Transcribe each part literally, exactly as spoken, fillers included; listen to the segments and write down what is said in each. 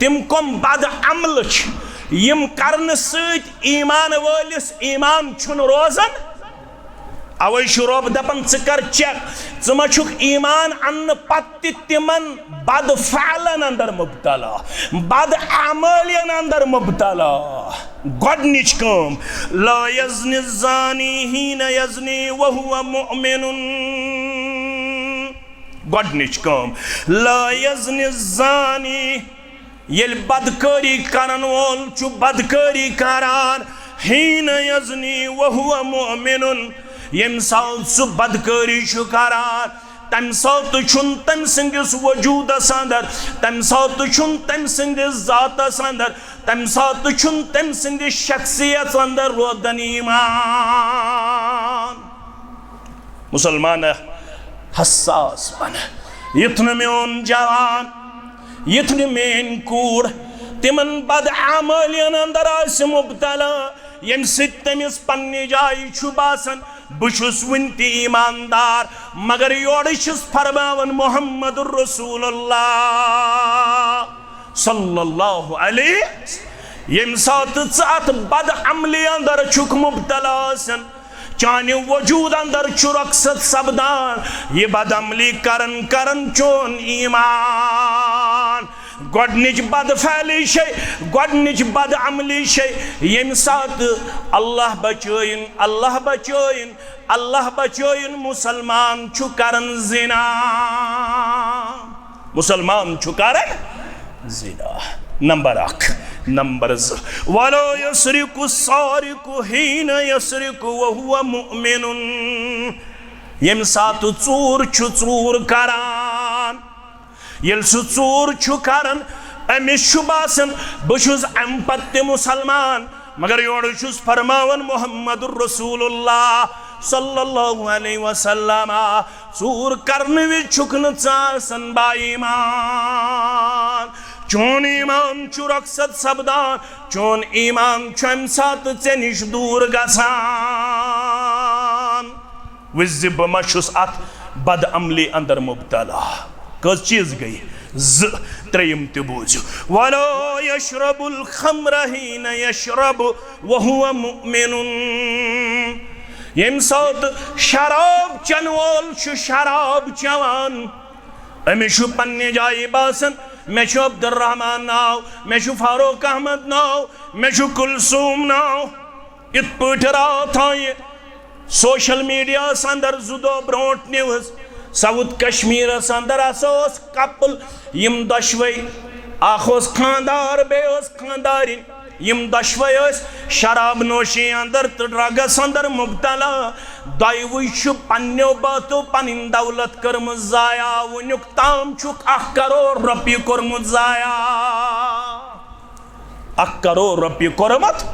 تِم کۄم بد عملہٕ چھِ، یِم کرنہٕ سۭتۍ ایمان وٲلِس ایمان چھُنہٕ روزان؟ اوے چھُ رۄب دپان، ژٕ کر چیک، ژٕ ما چھُکھ ایمان اننہٕ پتہٕ تہِ تِمن بد فعلن اندر مبتلا، بد اعمالین اندر مبتلا۔ گۄڈنِچ کٲم، لا یزنی الزانی حین یزنی وہو مؤمن۔ گۄڈنِچ کٲم، لا یزنی الزانی، ییٚلہِ بدکٲری کرن وول چھُ بدکٲری کران، حین یزنی وہو مؤمن، ییٚمہِ ساتہٕ سُہ بدکٲری چھُ کران، تمہِ ساتہٕ چھُنہٕ تٔمۍ سٕنٛدِس وجوٗدس اندر، تمہِ ساتہٕ چھُنہٕ تٔمۍ سٕنٛدِس ذاتس اندر، تمہِ ساتہٕ چھُنہٕ تٔمۍ سٕنٛدِس شخصیتس اندر روزان ایمان۔ مسلمان، حساس بن، یُتھ نہٕ میون جوان، یُتھ نہٕ میٲنۍ کوٗر تِمن بد اعمالین اندر آسہِ مبتلا، ییٚمہِ سۭتۍ تٔمِس پننہِ جایہِ چھُ باسان، بہٕ چھُس وُنہِ تہِ ایماندار، مگر یورٕ چھُس فرماوان محمد رسول اللہ صلی اللہ علیہ۔ ییٚمہِ ساتہٕ ژٕ اتھ بد عملی اندر چھُکھ مبتلا آسان، چانہِ وجود اندر چھُ رۄخصت سپدان، یہِ بد عملی کرن کرن چون ایمان۔ گۄڈنِچ بد فعلی چھے، گۄڈنِچ بد عملی چھے، ییٚمہِ ساتہٕ، اللہ بچٲیِن، اللہ بچٲیِن، اللہ بچٲیِن، مسلمان چھُ کران زنا۔ مسلمان چھُ کران زنا۔ نمبر اکھ۔ نمبر زٕ، ولا یسرق السارق حین یسرق وہو مؤمن۔ ییٚمہِ ساتہٕ ژوٗر چھُ ژوٗر کران، ییٚلہِ سُہ ژوٗر چھُ کران، أمِس چھُ باسان، بہٕ چھُس اَمہِ پتہٕ تہِ مسلمان، مگر یورٕ چھُس فرماوان محمد رسول اللہ صلی اللہ علیہ وسلم، ژوٗر کرنہٕ وِزِ چھُکھ نہٕ ژٕ آسان با ایمان۔ چون ایمان چھُ رۄخصت سپدان، چون ایمان چھُ اَمہِ ساتہٕ ژےٚ نِش دوٗر گژھان۔ وٕچھ زِ بہٕ ما چھُس اتھ بد عملی اندر مبتلا۔ کٔژ چیٖز گٔے؟ زٕ۔ ترٛیٚیِم تہِ بوٗزِو، ولا یشرب الخمر حین یشرب وہو مؤمن۔ ییٚمہِ ساتہٕ شراب چٮ۪ن وول چھُ شراب چٮ۪وان، أمِس چھُ پننہِ جایہِ باسان، مےٚ چھُ عبدالرحمان ناو، مےٚ چھُ فاروق احمد ناو، مےٚ چھُ کلثوم ناو۔ یِتھ پٲٹھۍ راتھ آیہِ سوشل میڈیاہس اندر زٕ دۄہ برونٹھ نیوز، ساؤتھ کشمیرس اندر ہسا اوس کپل، یِم دۄشوے، اکھ اوس خاندار بیٚیہِ اوس خاندارِنۍ، یِم دۄشوے ٲسۍ شراب نوشی اندر تہٕ ڈرگس اندر مبتلا۔ دۄیوٕے چھُ پننیو بٲتو پنٕنۍ دولت کٔرمٕژ ضایع، وُنیُک تام چھُکھ اکھ کرور رۄپیہِ کوٚرمُت ضایع۔ اکھ کرور رۄپیہِ کوٚرمُت۔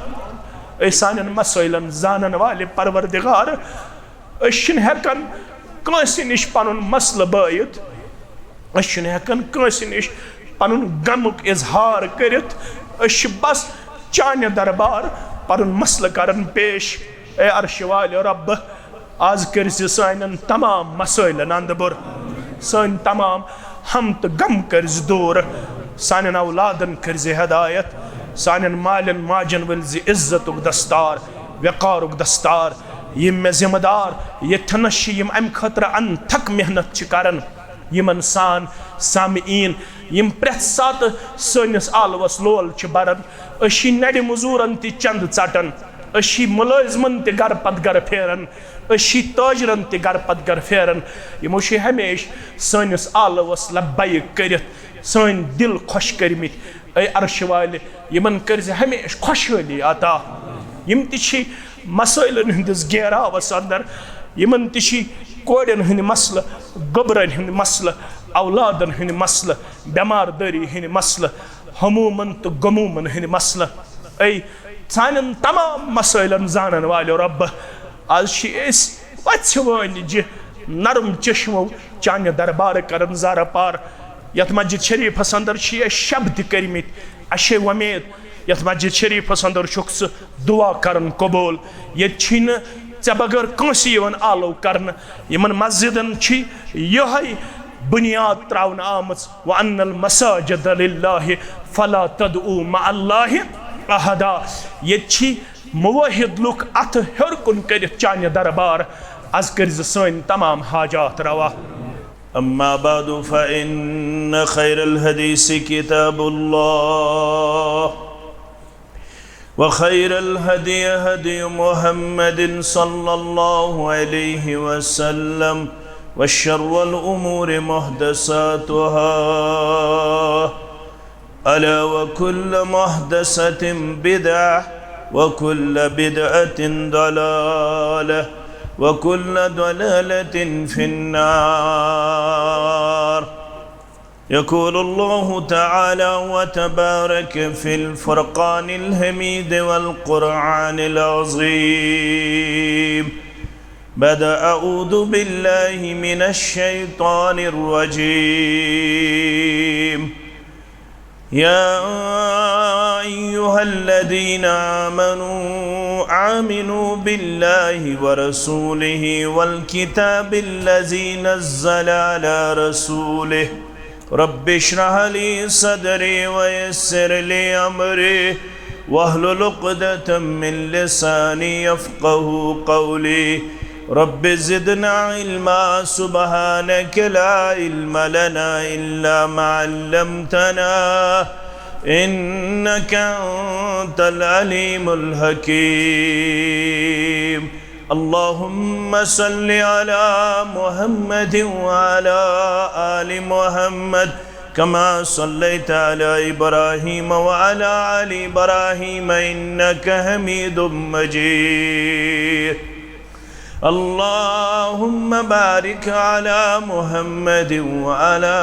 أسۍ سانٮ۪ن مسٲیلن زانن والہِ پروردگار، أسۍ چھِنہٕ ہٮ۪کان کٲنٛسہِ نِش پنُن مسلہٕ بٲیِتھ، أسۍ چھِنہٕ ہٮ۪کان کٲنٛسہِ نِش پنُن غمُک اظہار کٔرِتھ، أسۍ چھِ بس چانہِ دربار پنُن مسلہٕ کران پیش۔ اے عرشہِ والہِ رۄب، آز کٔرۍ زِ سانٮ۪ن تمام مسٲیلن اندٕ بُر، سٲنۍ تمام ہم تہٕ غم کٔرۍ زِ دوٗر، سانٮ۪ن اولادن کٔرۍ زِ ہدایت، سانٮ۪ن مالٮ۪ن ماجن ؤلۍ زِ عزتُک دستار، وقارُک دستار۔ یِم مےٚ ذمہٕ دار ییٚتھنس چھِ، یِم امہِ خٲطرٕ انتھک محنت چھِ کران، یِمن سان سامعین، یِم پرٛٮ۪تھ ساتہٕ سٲنِس آلوس لول چھِ بران، أسۍ چھِ نرِ مٔزوٗرن تہِ چندٕ ژٹان، أسۍ چھِ مُلٲزمن تہِ گرٕ پتہٕ گرٕ پھیران، أسۍ چھِ تٲجرن تہِ گرٕ پتہٕ گرٕ پھیران۔ یِمو چھِ ہمیشہِ سٲنِس آلوس لبیک کٔرِتھ سٲنۍ دِل خۄش کٔرمٕتۍ۔ اے عرشہِ والہِ، یِمن کٔرۍ زِ ہمیشہِ خۄشحٲلی عطا۔ یِم تہِ چھِ مسٲیلن ہٕنٛدِس گیراوس اندر، یِمن تہِ چھِ کورٮ۪ن ہٕنٛدۍ مسلہٕ، گوٚبرن ہٕنٛدۍ مسلہٕ، اولادن ہٕنٛدۍ مسلہٕ، بٮ۪مار دٲری ہٕنٛدۍ مسلہٕ، ہمومن تہٕ غمومن ہٕنٛدۍ مسلہٕ۔ اے سانٮ۪ن تمام مسٲیلن زانن والٮ۪و رۄبہٕ، از چھِ أسۍ وژھِ وٲنجہِ نرم چشمو چانہِ دربارٕ کران زارٕ پار۔ یتھ مسجد شریفس اندر چھِ اَسہِ شب تہِ کٔرمٕتۍ، اَسہِ چھے وۄمید یتھ مسجد شریفس اندر چھُکھ ژٕ دعا کران قبول۔ ییٚتہِ چھِی نہٕ ژےٚ بغٲر کٲنٛسہِ یِوان آلو کرنہٕ۔ یِمن مسجدن چھِ یِہوٚے بنیاد تراونہٕ آمٕژ، وَأَنَّ الْمَسَاجِدَ لِلَّهِ فَلَا تَدْعُوا مَعَ اللَّهِ أَحَدًا۔ ییٚتہِ چھِ موحد لُکھ اَتھٕ ہیوٚر کُن کٔرِتھ چانہِ دربار، از کٔرۍ زِ سٲنۍ تمام حاجات روا۔ أما بعد، فإن خير الحديث كتاب الله، وخير الهدي هدي محمد صلى الله عليه وسلم، وشر الأمور محدثاتها، ألا وكل محدثة بدعة، وكل بدعة ضلالة، وكل ضلالة في النار. يقول الله تعالى وتبارك في الفرقان الحميد والقرآن العظيم بعد أعوذ بالله من الشيطان الرجيم. يا أيها الذين آمنوا آمنوا بالله ورسوله والكتاب الذي نزل على رسوله. رب اشرح لي صدري ويسر لي أمري واحلل عقدة من لساني يفقه قولي. رب زدنا علما، سبحانك لا علم لنا إلا ما علمتنا، إنك أنت العليم الحكيم. اللهم صل على محمد وعلى آل محمد كما صليت على إبراهيم وعلى آل إبراهيم إنك حميد مجيد. اللهم بارك على محمد وعلى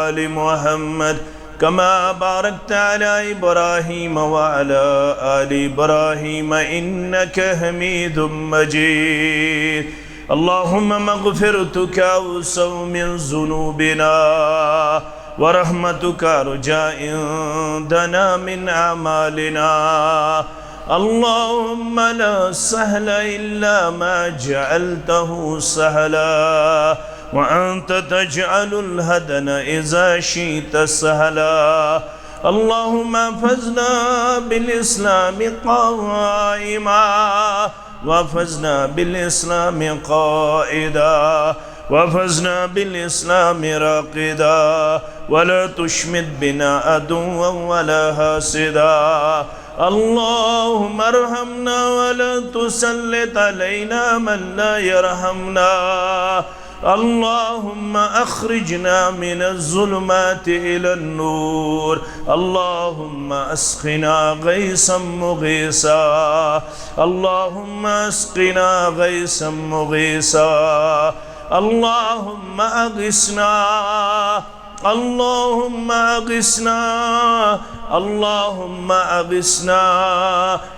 آل محمد كما باركت على إبراهيم وعلى آل إبراهيم إنك حميد مجيد. اللهم مغفرتك أوسع من ذنوبنا، ورحمتك أرجى عندنا من أعمالنا. اللهم لا سهل إلا ما جعلته سهلا، وأنت تجعل الحزن إذا شئت سهلا. اللهم احفظنا بالإسلام قائما، واحفظنا بالإسلام قائدا، واحفظنا بالإسلام راقدا، ولا تشمت بنا عدوا ولا حاسدا. اللهم ارحمنا ولا تسلط علينا من لا يرحمنا. اللهم أخرجنا من الظلمات إلى النور. اللهم أسقنا غيثا مغيثا. اللهم أسقنا غيثا مغيثا. اللهم أغثنا. اللهم أغثنا. اللهم أغثنا.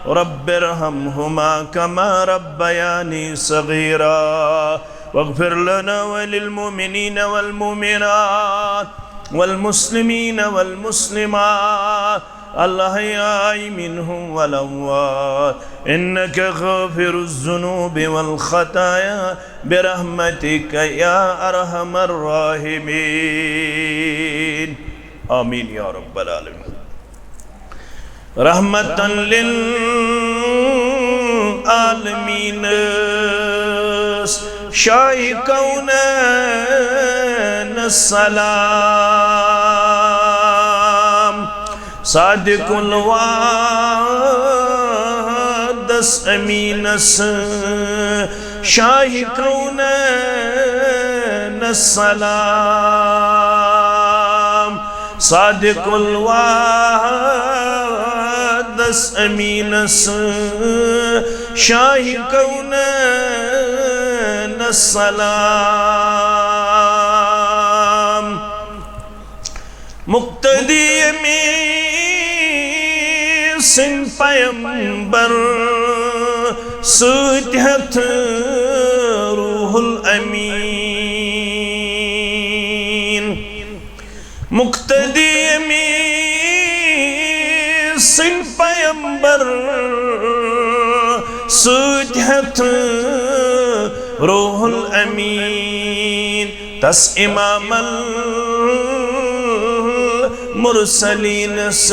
رب ارحمهما كما ربياني صغيرا. واغفر لنا وللمؤمنين والمؤمنات والمسلمين والمسلمات الأحياء منهم والأموات إنك غافر الذنوب والخطايا برحمتك يا أرحم الراحمين. آمين يا رب العالمين. رحمتاً للعالمین، شاہ کونین سلام، صادق الوعدس امینس، شاہ کونین سلام، صادق الوعدس امینس، شاہ کونین سلام۔ مقتدی امی سٕنٛدۍ پیمبر سۭتۍ ہٮ۪تھ روح الامین۔ مقتدی امی سٕنٛدۍ پیمبر سۭتۍ ہٮ۪تھ روح الامین۔ تس امام المرسلینس،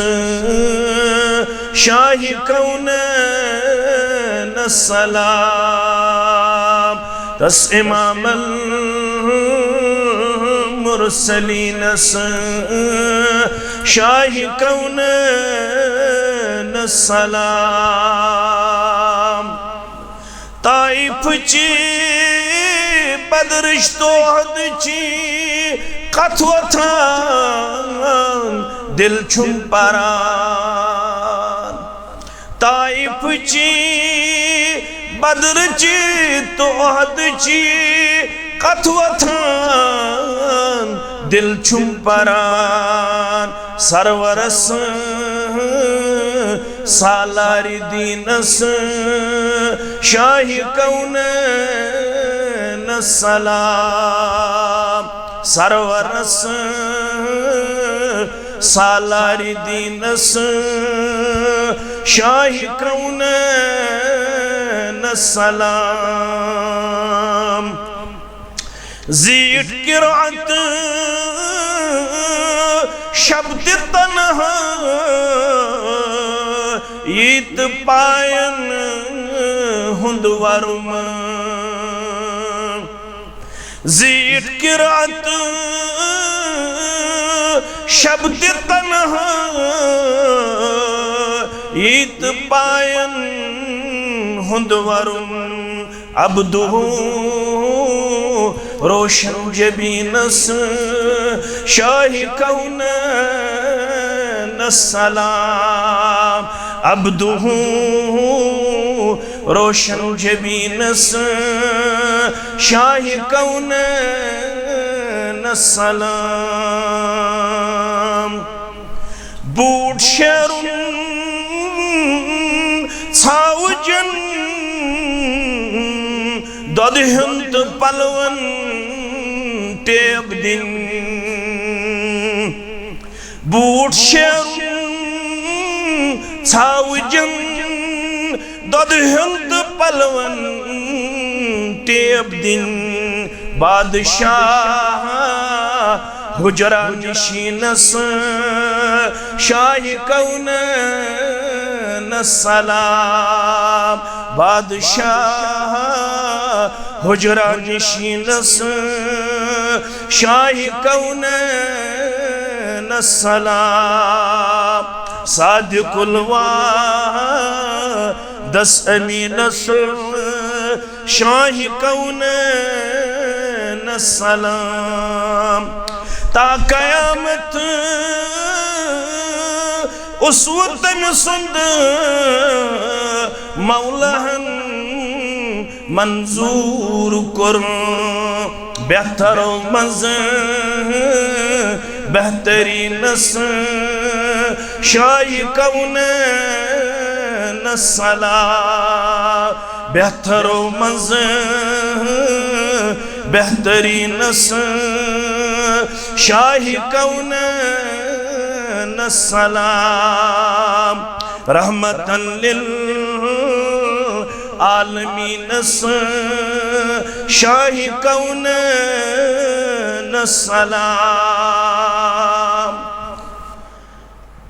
شاہ کونس سلام۔ تس امام المرسلینس، شاہ کونس سلام۔ طائف چی بدرچ تو احد چی کتھ وتھان، دل چھم پران۔ طائف چی بدر چی تو احد چی کتھ وتھان، دل چھم پران۔ سرورس سالار دینس، شاہ کونس سلام۔ سرورس سالار دینس، شاہ کونس سلام۔ زیٹھ قرعت شب تہ تنہا، ییت پاین ہند ورم۔ زیٹھ قرعت شب تہ تنہا، ییت پاین ہند ورم۔ عبدہ روشن جبینس، شاہ کونس سلام۔ عبدہ روشن جبینس، شاہ کونس سلام۔ بوٹ شیرن ژھاوجن دۄدٕ ہُنٛد تہٕ پلون ٹیب دِنۍ۔ بوٹ شیرن ژھاوجن دۄدٕ ہُنٛد تہٕ پلون ٹیب دِنۍ۔ بادشاہ حجرہ نشینس، شاہ کونس سلام۔ بادشاہ حجرہ نشینس، شاہ کونس سلام۔ صادق الوعدس امینس، شاہ کونس سلام۔ تا قیامت اسوٕ تٔمۍ سُنٛد مولاہن منظور کوٚر۔ بہترو منٛز بہترینس، شاہ کونس سلام۔ بہترو منٛز بہترینس، شاہ کونس سلام۔ رحمتن للعالمینس، شاہ کونس سلام۔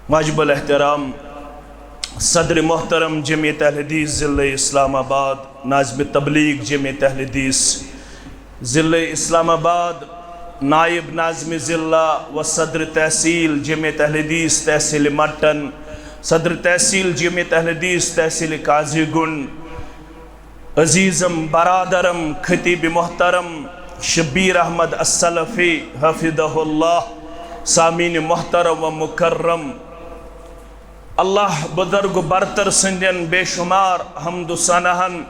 واجب الاحترام صدر محترم جمعیت اہل حدیث ضلع اسلام آباد، ناظم تبلیغ جمعیت اہل حدیث ضلع اسلام آباد، نائب ناظم ضلع و صدر تحصیل جمعیت اہل حدیث تحصیل مٹن، صدر تحصیل جمعیت اہل حدیث تحصیل قاضی گنڈ، عزیزم برادرم خطیب محترم شبیر احمد السلفی حفظہ اللہ، سامعین محترم و مکرم، اللہ بزرگ برتر سندین بے شمار حمد و ثناہن،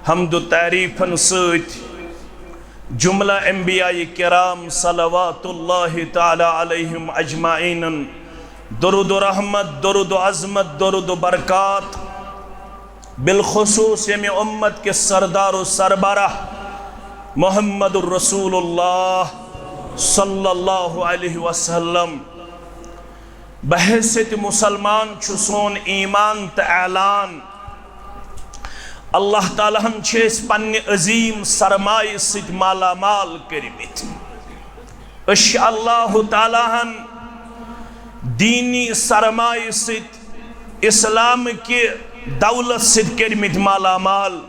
حمد و تعریفن سۭتۍ جملہ انبیاء کرام صلوات اللہ تعالی علیہم اجمعین درود و رحمت، درود و عظمت، درود و برکات، بالخصوص ییٚمہِ امت کِس سردار و سربراہ محمد رسول اللہ صلی اللہ علیہ وسلم۔ بحیثیت مسلمان چھُ سون ایمان تہٕ اعلان۔ اللہ تعالیٰ ہن چھِ أسۍ پننہِ عظیم سرمایہِ سۭتۍ مالا مال کٔرمٕتۍ۔ أسۍ چھِ اللہ تعالیٰ ہن دیٖنی سرمایہِ سۭتۍ، اسلام کہِ دولت سۭتۍ کٔرمٕتۍ مالا مال۔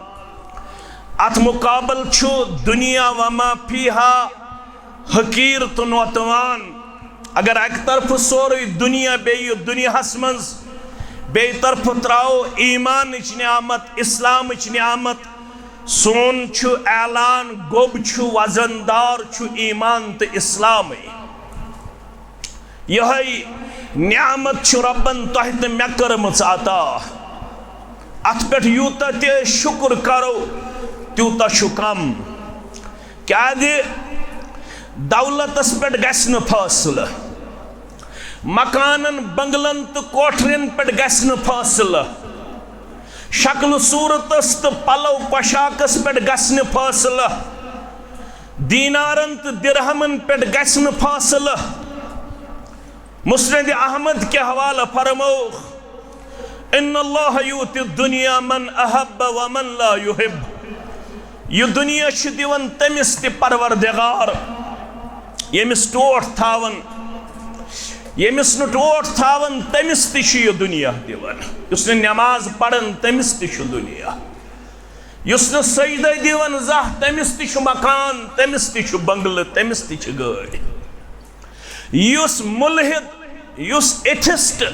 اتھ مقابل چھُ دنیا وما فیہا حقیٖر تہٕ نوتوان۔ اگر اکہِ طرفہٕ سورُے دنیا بیٚیہِ دنیاہس منٛز، بیٚیہِ طرفہٕ ترٛاوو ایمانٕچ نعمت، اسلامٕچ نعمت، سون چھُ اعلان، گوٚب چھُ، وزن دار چھُ ایمان تہٕ اسلامٕے۔ یِہوٚے نعمت چھُ رۄبن تۄہہِ تہٕ مےٚ کٔرمٕژ عطا۔ اتھ پٮ۪ٹھ یوٗتاہ تہِ أسۍ شُکر کرو، تیوٗتاہ چھُ کم۔ کیازِ دولتس پٮ۪ٹھ گژھِ نہٕ فٲصلہٕ، مکانن، بنگلن تہٕ کوٹھرٮ۪ن پٮ۪ٹھ گژھِ نہٕ فٲصلہٕ، شکل صورتس تہٕ پلو پوشاکس پٮ۪ٹھ گژھِ نہٕ فٲصلہٕ، دینارن تہٕ درہمن پٮ۪ٹھ گژھِ نہٕ فٲصلہٕ۔ مسند احمد کہِ حوالہٕ فرمووُکھ، ان اللہ یؤتی الدنیا من احب ومن لا یحب۔ یہِ دُنیا چھُ دِوان تٔمِس تہِ پروردگار، ییٚمِس ٹوٹھ تھاوان، ییٚمِس نہٕ ٹوٹھ تھاوان، تٔمِس تہِ چھُ یہِ دُنیا دِوان۔ یُس نہٕ نماز پران، تٔمِس تہِ چھُ دُنیا۔ یُس نہٕ سجدے دِوان زانٛہہ، تٔمِس تہِ چھُ مکان، تٔمِس تہِ چھُ بنگلہٕ، تٔمِس تہِ چھِ گٲڑۍ۔ یُس مُلحد، یُس ایتھسٹ،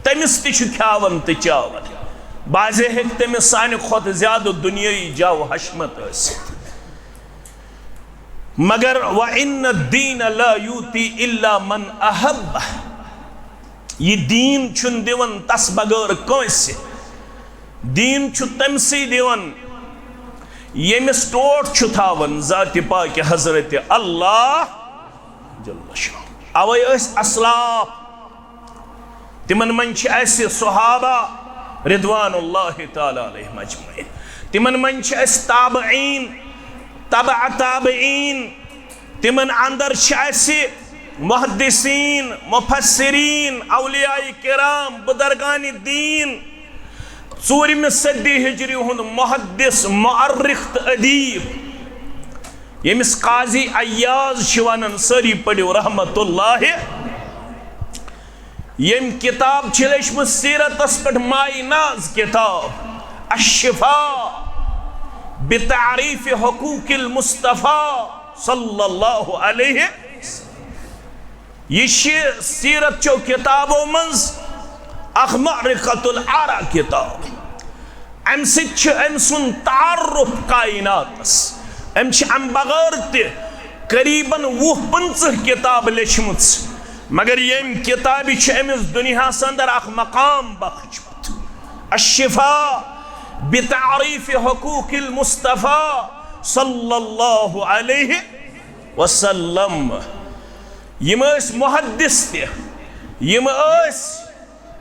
تٔمِس تہِ چھُ کھیاوان تہٕ چاوان۔ بعضے ہیٚکہِ تٔمِس سانہِ کھۄتہٕ زیادٕ دُنیٲیی جاو حشمت ٲسِتھ۔ مگر وَإِنَّ الدِّينَ لَا يُؤْتِي إِلَّا مَنْ أَحَبَّ۔ یہِ دیٖن چھُنہٕ دِوان تس بغٲر کٲنٛسہِ۔ دیٖن چھُ تٔمسٕے دِوان، ییٚمِس ٹوٹھ چھُ تھاوان ذاتِ پاکہِ حضرت اللہ جل شانہ۔ اوے ٲسۍ اسلاف، تِمن منٛز چھِ اَسہِ صحابہ رضوان اللہ تعالیٰ علیہم اجمعین، تِمن منٛز چھِ اَسہِ تابعین، تبع تابعین، تِمن اندر چھِ اَسہِ محدثین، مفسرین، اولیاء کرام، بزرگان دین، ژوٗرِمہِ صدی ہجری ہُنٛد محدث، مؤرخ تہٕ ادیب، ییٚمِس قاضی عیاض چھِ ونان، سٲری پٔرِو رحمت اللہ۔ ییٚمۍ کتاب چھِ لیچھمٕژ سیرتس پٮ۪ٹھ مایہِ ناز کتاب الشفاء بتعریف حقوق المصطفیٰ صلی اللہ علیہ۔ یہِ چھِ سیرت چو کتابو منٛز اکھ معرکۃ الآراء کتاب۔ امہِ سۭتۍ چھُ أمۍ سُنٛد تعارف کائناتس۔ أمۍ چھِ امہِ بغٲر تہِ قریباً وُہ پٕنٛژٕہ کتابہٕ لیچھمٕژ، مگر ییٚمہِ کتابہِ چھُ أمِس دُنیاہس اندر اکھ مقام بخشمُت۔ الشفاء بتعریف حقوق المصطفیٰ صلی اللہ علیہ وسلم۔ یِم ٲسۍ محدث تہِ، یِم ٲسۍ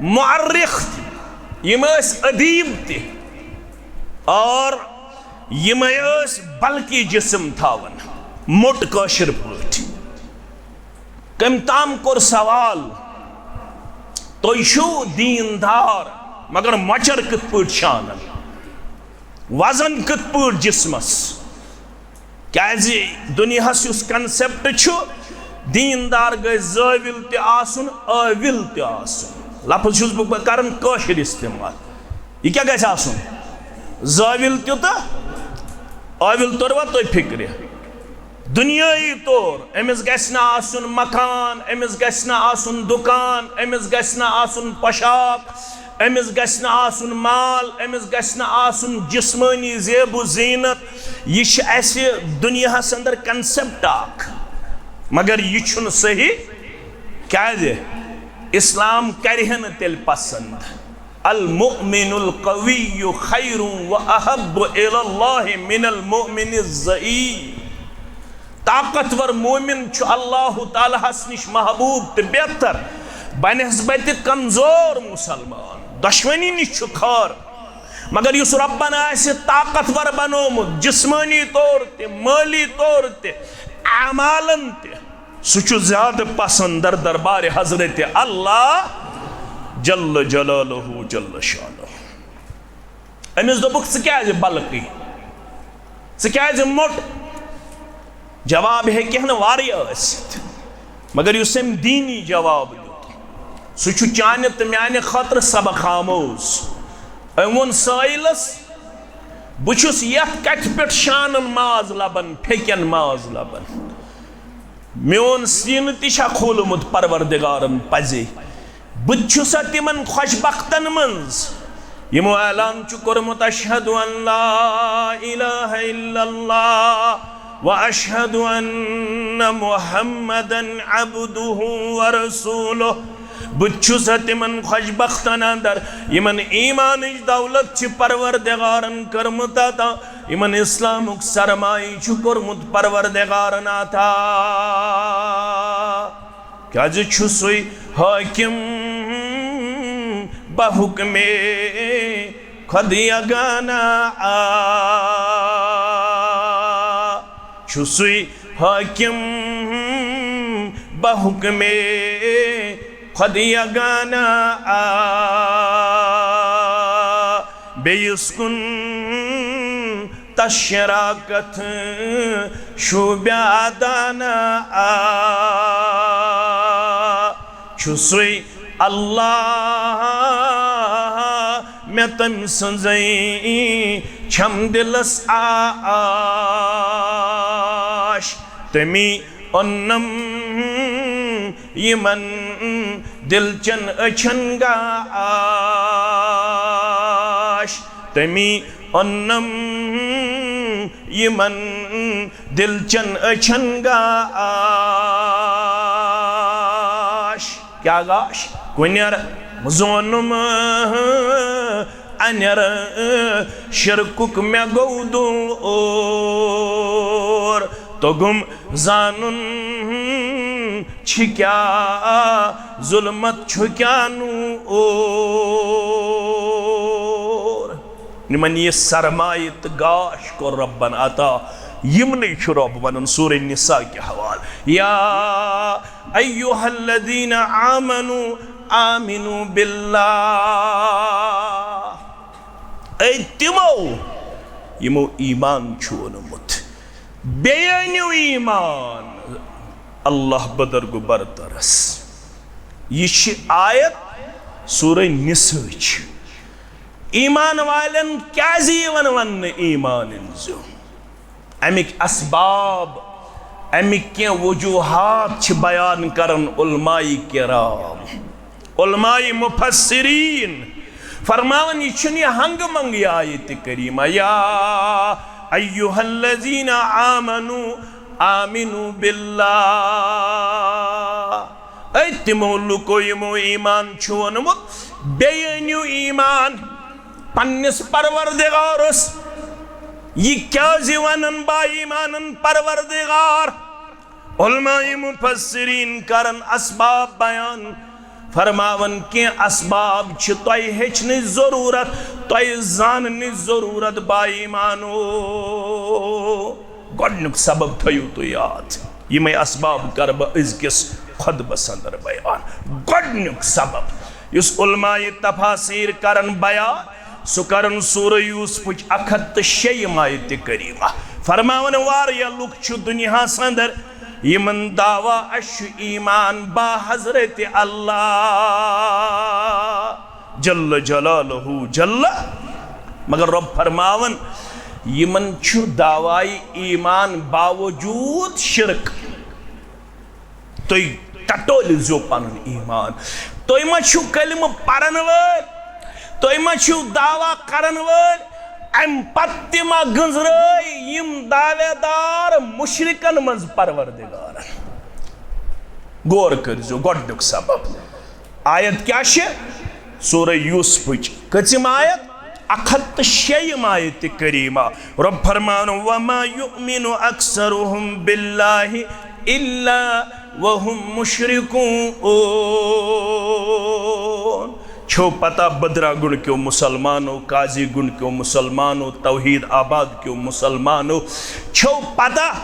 مؤرخ تہِ، یِم ٲسۍ ادیب تہِ، اور یِمے ٲسۍ بلکہِ جسم تھاوان موٚٹ کٲشِر پٲٹھۍ۔ کٔمۍ تام کوٚر سوال، تُہۍ چھِو دیٖندار، مگر مۄچر کِتھ پٲٹھۍ چھِ انان؟ وزن کِتھ پٲٹھۍ جسمس؟ کیازِ دُنیاہس یُس کنسپٹ چھُ، دیٖندار گژھِ زٲوِل تہِ آسُن، عٲوِل تہِ آسُن۔ لفظ چھُس بہٕ کران کٲشِر استعمال۔ یہِ کیٛاہ گژھِ آسُن؟ زٲوِل تہِ تہٕ عٲوِل، توٚروا تۄہہِ فِکرِ؟ دُنیٲیی طور أمِس گژھِ نہٕ آسُن مکان، أمِس گژھِ نہٕ آسُن دُکان، أمِس گژھِ نہٕ آسُن پۄشاک، أمِس گژھِ نہٕ آسُن مال، أمِس گژھِ نہٕ آسُن جسمٲنی زیب و زینت۔ یہِ چھِ اَسہِ دُنیاہَس اندر کنسپٹ اکھ، مگر یہِ چھُنہٕ صحیح۔ کیازِ؟ اسلام کرِہے نہٕ تیٚلہِ پسند۔ المؤمن القوی خیر و احب الی اللہ من المؤمن الضعیف۔ طاقتور مومن چھُ اللہ تعالیٰ ہس نِش محبوب تہٕ بہتر بنسبت کمزور مسلمان۔ دشمنی نِش چھُ خٲر، مگر یُس رۄبن آسہِ طاقتور بنومُت، جسمٲنی طور تہِ، مٲلی طور تہِ، اعمالن تہِ، سُہ چھُ زیادٕ پسند در دربارِ حضرت اللہ جل جلالہ جل شانہ۔ أمِس دوٚپُکھ، "ژٕ کیازِ بلکٕے؟ ژٕ کیازِ موٚٹ؟" جواب ہیٚکہِ ہا نہٕ واریاہ ٲسِتھ، مگر یُس أمۍ دیٖنی جواب دیُت، سُہ چھُ چانہِ تہٕ میانہِ خٲطرٕ سبق آموز۔ أمۍ ووٚن سٲیلس، "بہٕ چھُس یتھ کتھِ پٮ۪ٹھ شانن ماز لبان، پھیٚکٮ۪ن ماز لبان۔ میون سینہٕ تہِ چھا کھولمُت پروردگارن پزے؟ بہٕ تہِ چھُسا تِمن خۄش بختن منٛز یِمو اعلان چھُ کوٚرمُت، اشہد ان لا الہ الا اللہ و اشہد ان محمدا عبدہ و رسولہ؟ بہٕ تہِ چھُسا تِمن خۄش بختن اندر یِمن ایمانٕچ دولت چھِ پروردگارن کٔرمٕژ عطا، یِمن اسلامُک سرمایہِ چھُ کوٚرمُت پروردگارن عطا؟" کیازِ چھُ سُے حٲکِم بحُکمِ خۄد یگانہ آ، چھُ سُے حٲکِم بحُکمِ خۄد یگانہ آ، بیٚیِس کُن تس شراکت شوٗبیادانہ آ، چھُ سُے اللہ مےٚ تٔمۍ سٕنٛزٕے چھم دِلس آش، تٔمی اوٚنم یِمن دِلچن أچھن گاش، تٔمی اوٚنم یِمن دِلچن أچھن گاش۔ کیٛاہ گاش؟ کُنٮ۪ر زونُم انٮ۪ر، شرکُک مےٚ گوٚو دوٗر۔ توٚگُم زانُن چھِ کیٛاہ ظُلمت چھُ کیٛاہ نوٗر۔ یِمن یہِ سرمایہِ تہٕ گاش کوٚر رۄبن عطا، یِمنٕے چھُ رۄب ونان سورہ نساء کہِ حوالہٕ، یا ایھا الذین آمنوا آمنوا باللہ، اے تِمو یِمو ایمان چھُ اوٚنمُت، بیٚیہِ أنِو ایمان اللہ بدرگو برترس۔ یہِ چھِ آیت سورہ نساء چہِ۔ ایمان والٮ۪ن کیازِ یِوان وننہٕ ایمان أنزیو؟ اَمِکۍ اسباب، اَمِکۍ کینٛہہ وجوہات چھِ بیان کران علماء کرام، علماء مفسرین فرماوان، یہِ چھُنہٕ یہِ ہنگہٕ منگہٕ آیتِ کریمہ، یا ایھا الذین آمنوا آمنوا باللہ۔ اے تِمو لُکو یِمو ایمان چھُ اوٚنمُت، بیٚیہِ أنِو ایمان پننِس پروردگارس۔ یہِ کیازِ ونان با ایمانن پروردگار؟ علماء مفسرین کرن اسباب بیان، فرماون کینٛہہ اسباب چھِ تۄہہِ ہیٚچھنٕچ ضروٗرت، تۄہہِ زاننٕچ ضروٗرت با ایمانو۔ گۄڈنیُک سبب تھٲیِو تُہۍ یاد، یِمے اسباب کرٕ بہٕ أزکِس خطبس اندر بیان۔ گۄڈنیُک سبب یُس علماء تفاسیر کرن بیان، سُہ کرن سورہ یوسفٕچ اکھ ہتھ تہٕ شیٚیِم آیتِ کریمہ۔ فرماوان، واریاہ لُکھ چھِ دُنیاہس اندر یِمن دعویٰ اَسہِ چھُ ایمان با حضرت اللہ جل جلالہ جل، مگر رۄب فرماوان، یِمن چھُ دعویٰ ایمان باوجود شرک۔ تُہۍ ٹٹٲلۍ زیو پنُن ایمان۔ تُہۍ ما چھِو کلمہٕ پرن وٲلۍ؟ تُہۍ ما چھِو دعویٰ کرن وٲلۍ؟ امہِ پتہٕ تہِ ما گٔنزرٲے یِم دعوے دار مشرکن منٛز پروردگارن؟ غور کٔرزیو، گۄڈنیُک سبب۔ آیت کیٛاہ چھِ؟ سورہ یوسفٕچ کٔژِم آیت؟ اکھ ہتھ تہٕ شیٚیِم آیتِ کریمہ۔ رۄب فرماوان، وما یؤمن اکثرهم باللہ الا وهم مشرکون۔ چھو پتہ بدرا گنڈ کیو مسلمانو، قاضی گنڈ کیو مسلمانو، توحید آباد کیو مسلمانو، چھو پتہ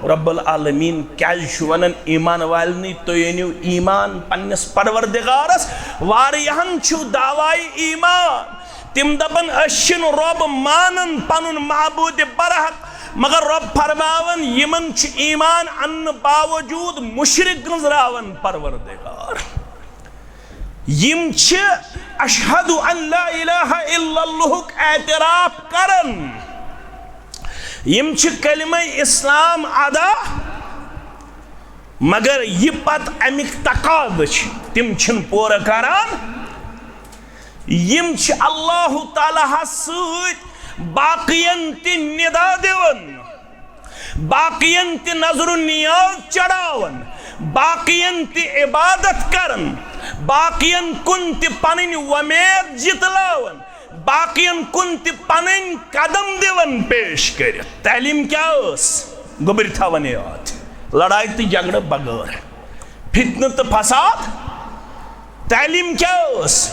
رب العالمین کیازِ چھُ ونان ایمان والنٕے، تُہۍ أنِو ایمان پننِس پروردگارس؟ واریاہن چھُ دعویٰ ایمان، تِم دپن، أسۍ چھِنہٕ رۄب مانان پنُن معبود برحق، مگر رۄب فرماوان، یِمن چھُ ایمان اننہٕ باوجود مشرک گنزراوان پروردگار۔ یِم چھِ اشہد ان لا الہ الا اللہُک اعتراف کران، یِم چھِ کلمہ اسلام ادا، مگر یہِ پتہٕ امیُک تقاضہٕ چھِ، تِم چھِنہٕ پوٗرٕ کران۔ یِم چھِ اللہ تعالیٰ ہس سۭتۍ باقین تہِ ندا دِوان، باقین تہِ نظر و نیاز چڑھاوان، باقین تہِ عبادت کران، باقین کُن تہِ پنٕنۍ وۄمید جتلاوان، باقین کُن تہِ پنٕنۍ قدم دِوان پیش کٔرِتھ۔ تعلیٖم کیٛاہ ٲس؟ گوٚبرۍ تھاوان یاد، لڑایہِ تہٕ جھگڑٕ بغٲر، فتنہٕ تہٕ فساد۔ تعلیٖم کیٛاہ ٲس؟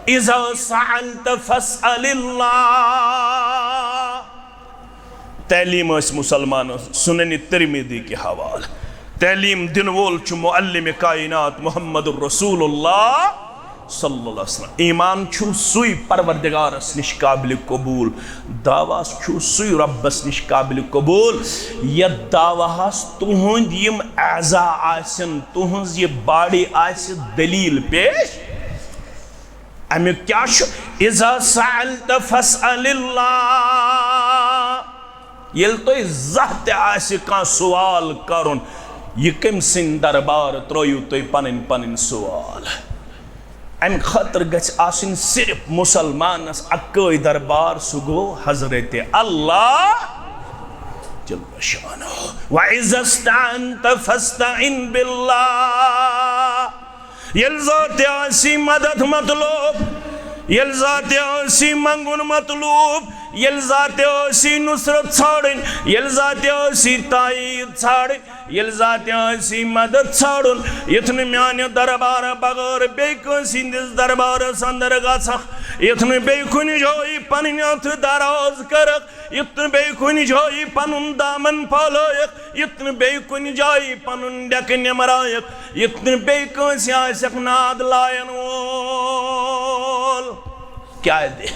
اذا سألت فاسأل اللہ۔ تعلیٖم ٲس مسلمانس سنن ترمذی کہِ حوالہٕ۔ تعلیٖم دِنہٕ وول چھُ معلم کائنات محمد رسول اللہ صلی اللہ علیہ وسلم۔ ایمان چھُ سُے پروردگارس نِش قابل قبول، دعویٰ چھُ سُے رۄبس نِش قابل قبول، یتھ دعویٰ ہس تُہنٛد یِم اعضا آسن، تُہنٛز یہِ باڈی آسہِ دلیل پیش۔ امیُک کیٛاہ چھُ؟ اذا سألت فاسأل اللہ۔ ییٚلہِ تۄہہِ زانٛہہ تہِ آسہِ کانٛہہ سوال کرُن، یہِ کٔمۍ سٕنٛدۍ دربار ترٲیِو تُہۍ پنٕنۍ پنٕنۍ سوال؟ امہِ خٲطرٕ گژھِ آسٕنۍ صرف مسلمانس اکٲے دربار، سُہ گوٚو حضرت اللہ جل شانہ۔ وَإِذَا اسْتَعَنْتَ فَاسْتَعِنْ بِاللَّهِ۔ ییٚلہِ زانٛہہ تہِ آسی مدد مطلوب، ییٚلہِ زانٛہہ تہِ آسی منٛگُن مطلوب، ییٚلہِ زانٛہہ تہِ آسی نصرت ژھانٛڈٕنۍ، ییٚلہِ زانٛہہ تہِ آسی تایید ژھانٛڈٕنۍ، ییٚلہِ زانٛہہ تہِ آسی مدد ژھانٛڈُن، یُتھ نہٕ میانہِ دربارٕ بغٲر بیٚیہِ کٲنٛسہِ ہٕنٛدِس دربارس اندر گژھکھ، یُتھ نہٕ بیٚیہِ کُنہِ جایہِ پنٕنۍ اتھٕ دراز کرکھ، یُتھ نہٕ بیٚیہِ کُنہِ جایہِ پنُن دامن پھٲلٲیکھ، یُتھ نہٕ بیٚیہِ کُنہِ جایہِ پنُن ڈیکہٕ نمرایکھ، یُتھ نہٕ بیٚیہِ کٲنٛسہِ آسکھ ناد لاین وول۔ کیٛازِ؟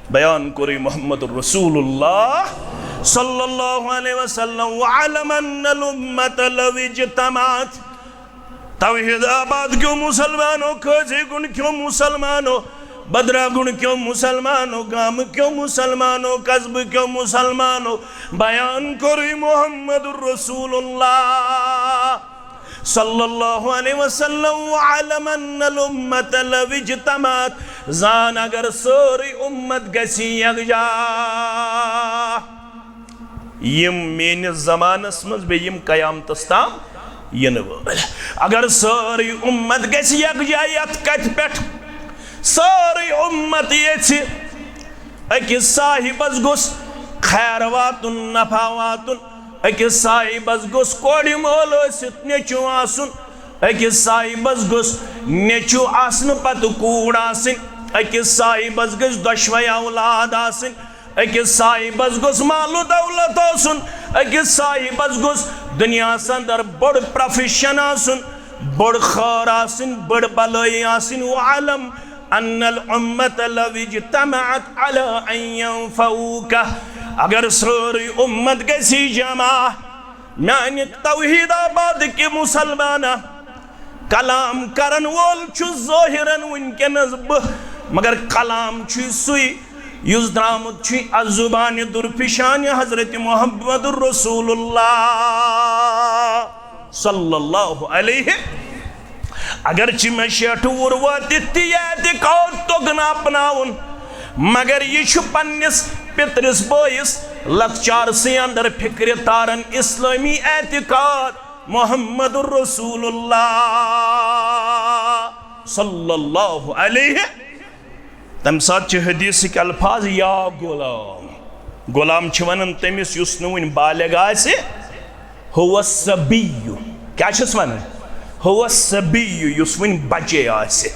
بیان کوٚرُے محمد رسول اللہ صلی اللہ علیہ وسلم، وَاعْلَمْ أَنَّ الْأُمَّةَ لَوِ اجْتَمَعَتْ۔ توحید آباد کیو مسلمانو، قاضی گنڈ کیو مسلمانو، بدرا گنڈ کیو مسلمانو، گام کیو مسلمانو، قصبہٕ کیو مسلمانو، بیان کوٚرُے محمد رسول اللہ صلی اللہ علیہ وسلم، وَاعْلَمْ أَنَّ الْأُمَّةَ لَوِ اجْتَمَعَتْ۔ زان، اگر سٲرٕے اُمت گژھِ یکجا، یِم میٲنِس زمانس منٛز بیٚیہِ یِم قیامتس تام یِنہٕ وٲلۍ، اگر سٲرٕے اُمت گژھِ یکجا یتھ کتھِ پٮ۪ٹھ، سٲرٕے اُمت یژھِ، أکِس صاحبس گوٚژھ خیر واتُن، نفع واتُن، أکِس صاحبس گوٚژھ کورِ مول ٲسِتھ، نیٚچو آسُن، أکِس صاحبس گوٚژھ نیٚچو آسنہٕ پتہٕ کوٗر آسٕنۍ، أکِس صاحبس گژھِ دۄشوے اولاد آسٕنۍ، أکِس صاحبس گوٚژھ مال و دولت آسُن، أکِس صاحبس گوٚژھ دُنیاہس اندر بوٚڑ پروفیشن آسُن، بوٚڑ خٲر آسٕنۍ، بٔڑ بلٲیی آسٕنۍ۔ وَاعْلَمْ أَنَّ الْأُمَّةَ لَوِ اجْتَمَعَتْ عَلَىٰ أَن يَنفَعُوكَ۔ اگر سٲرٕے اُمت گژھِ جمع، میانہِ توحید آباد کہِ مسلمانہ، کلام کرن وول چھُ ظٲہرن وٕنکیٚنس بہٕ، مگر کلام چھُے سُے یُس درامُت چھُے از زبانِ درپیشانِ حضرت محمد رسول اللہ صلی اللہ علیہ۔ اگرچہ مےٚ شیٹھ وُہُر واتہِ تہِ یہِ اعتقاد توٚگ نہٕ اپناوُن، مگر یہِ چھُ پننِس پِترِس بٲیِس لۄکچارسٕے اندر فکرِ تاران اسلٲمی اعتقاد محمد رسول اللہ صلی اللہ علیہ۔ تمہِ ساتہٕ چھِ حدیثٕکۍ الفاظ، یا غلام، غلام چھِ ونان تٔمِس یُس نہٕ وُنہِ بالغ آسہِ، ہو الصبی، کیٛاہ چھِس ونان؟ ہو الصبی، یُس وُنہِ بچے آسہِ۔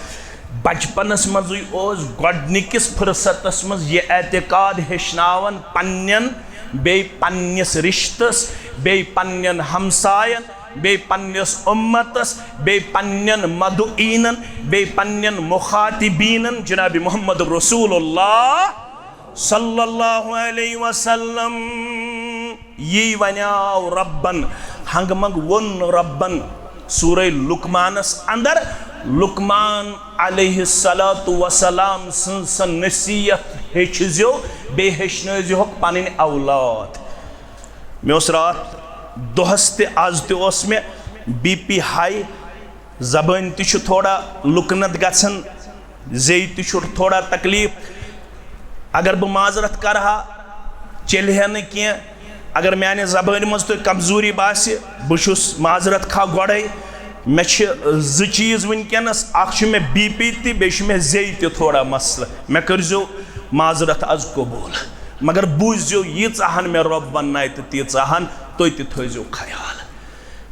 بچپنس منٛزٕے اوس گۄڈنِکِس فرصتس منٛز یہِ اعتقاد ہیٚچھناوان پننٮ۪ن، بیٚیہِ پننِس رشتس، بیٚیہِ پننٮ۪ن ہمساین، بیٚیہِ پننِس اُمتس، بیٚیہِ پننٮ۪ن مدعوینن، بیٚیہِ پننٮ۪ن مخاطبینن جناب محمد رسول اللہ صلی اللہ علیہ وسلم۔ یی ونیاو ربن، ہنگہٕ منگ ووٚن ربن سورہ لقمانس اندر، لقمان علیہ الصلوۃ والسلام سٕنز سۄ نصیحت ہیٚچھزیو، بیٚیہِ ہیٚچھنٲوزیوکھ پنٕنۍ اولاد۔ مےٚ اوس راتھ دۄہس تہِ، از تہِ اوس مےٚ بی پی ہاے، زبٲنۍ تہِ چھُ تھوڑا لُکنت گژھان، زیٚیہِ تہِ چھُ تھوڑا تکلیف۔ اگر بہٕ معذرت کرٕ ہا، چلہِ ہے نہٕ کینٛہہ۔ اگر میانہِ زبٲنۍ منٛز تۄہہِ کمزوری باسہِ، بہٕ چھُس معذرت خواہ گۄڈے۔ مےٚ چھِ زٕ چیٖز وٕنکیٚنس، اکھ چھُ مےٚ بی پی تہِ، بیٚیہِ چھُ مےٚ زیٚیہِ تہِ تھوڑا مسلہٕ۔ مےٚ کٔرزیو معذرت از قبوٗل، مگر بوٗززیو، ییٖژاہ ہن مےٚ رۄب وننایہِ تہٕ تیٖژاہ ہن تُہۍ تہِ تھٲیزیو خیال۔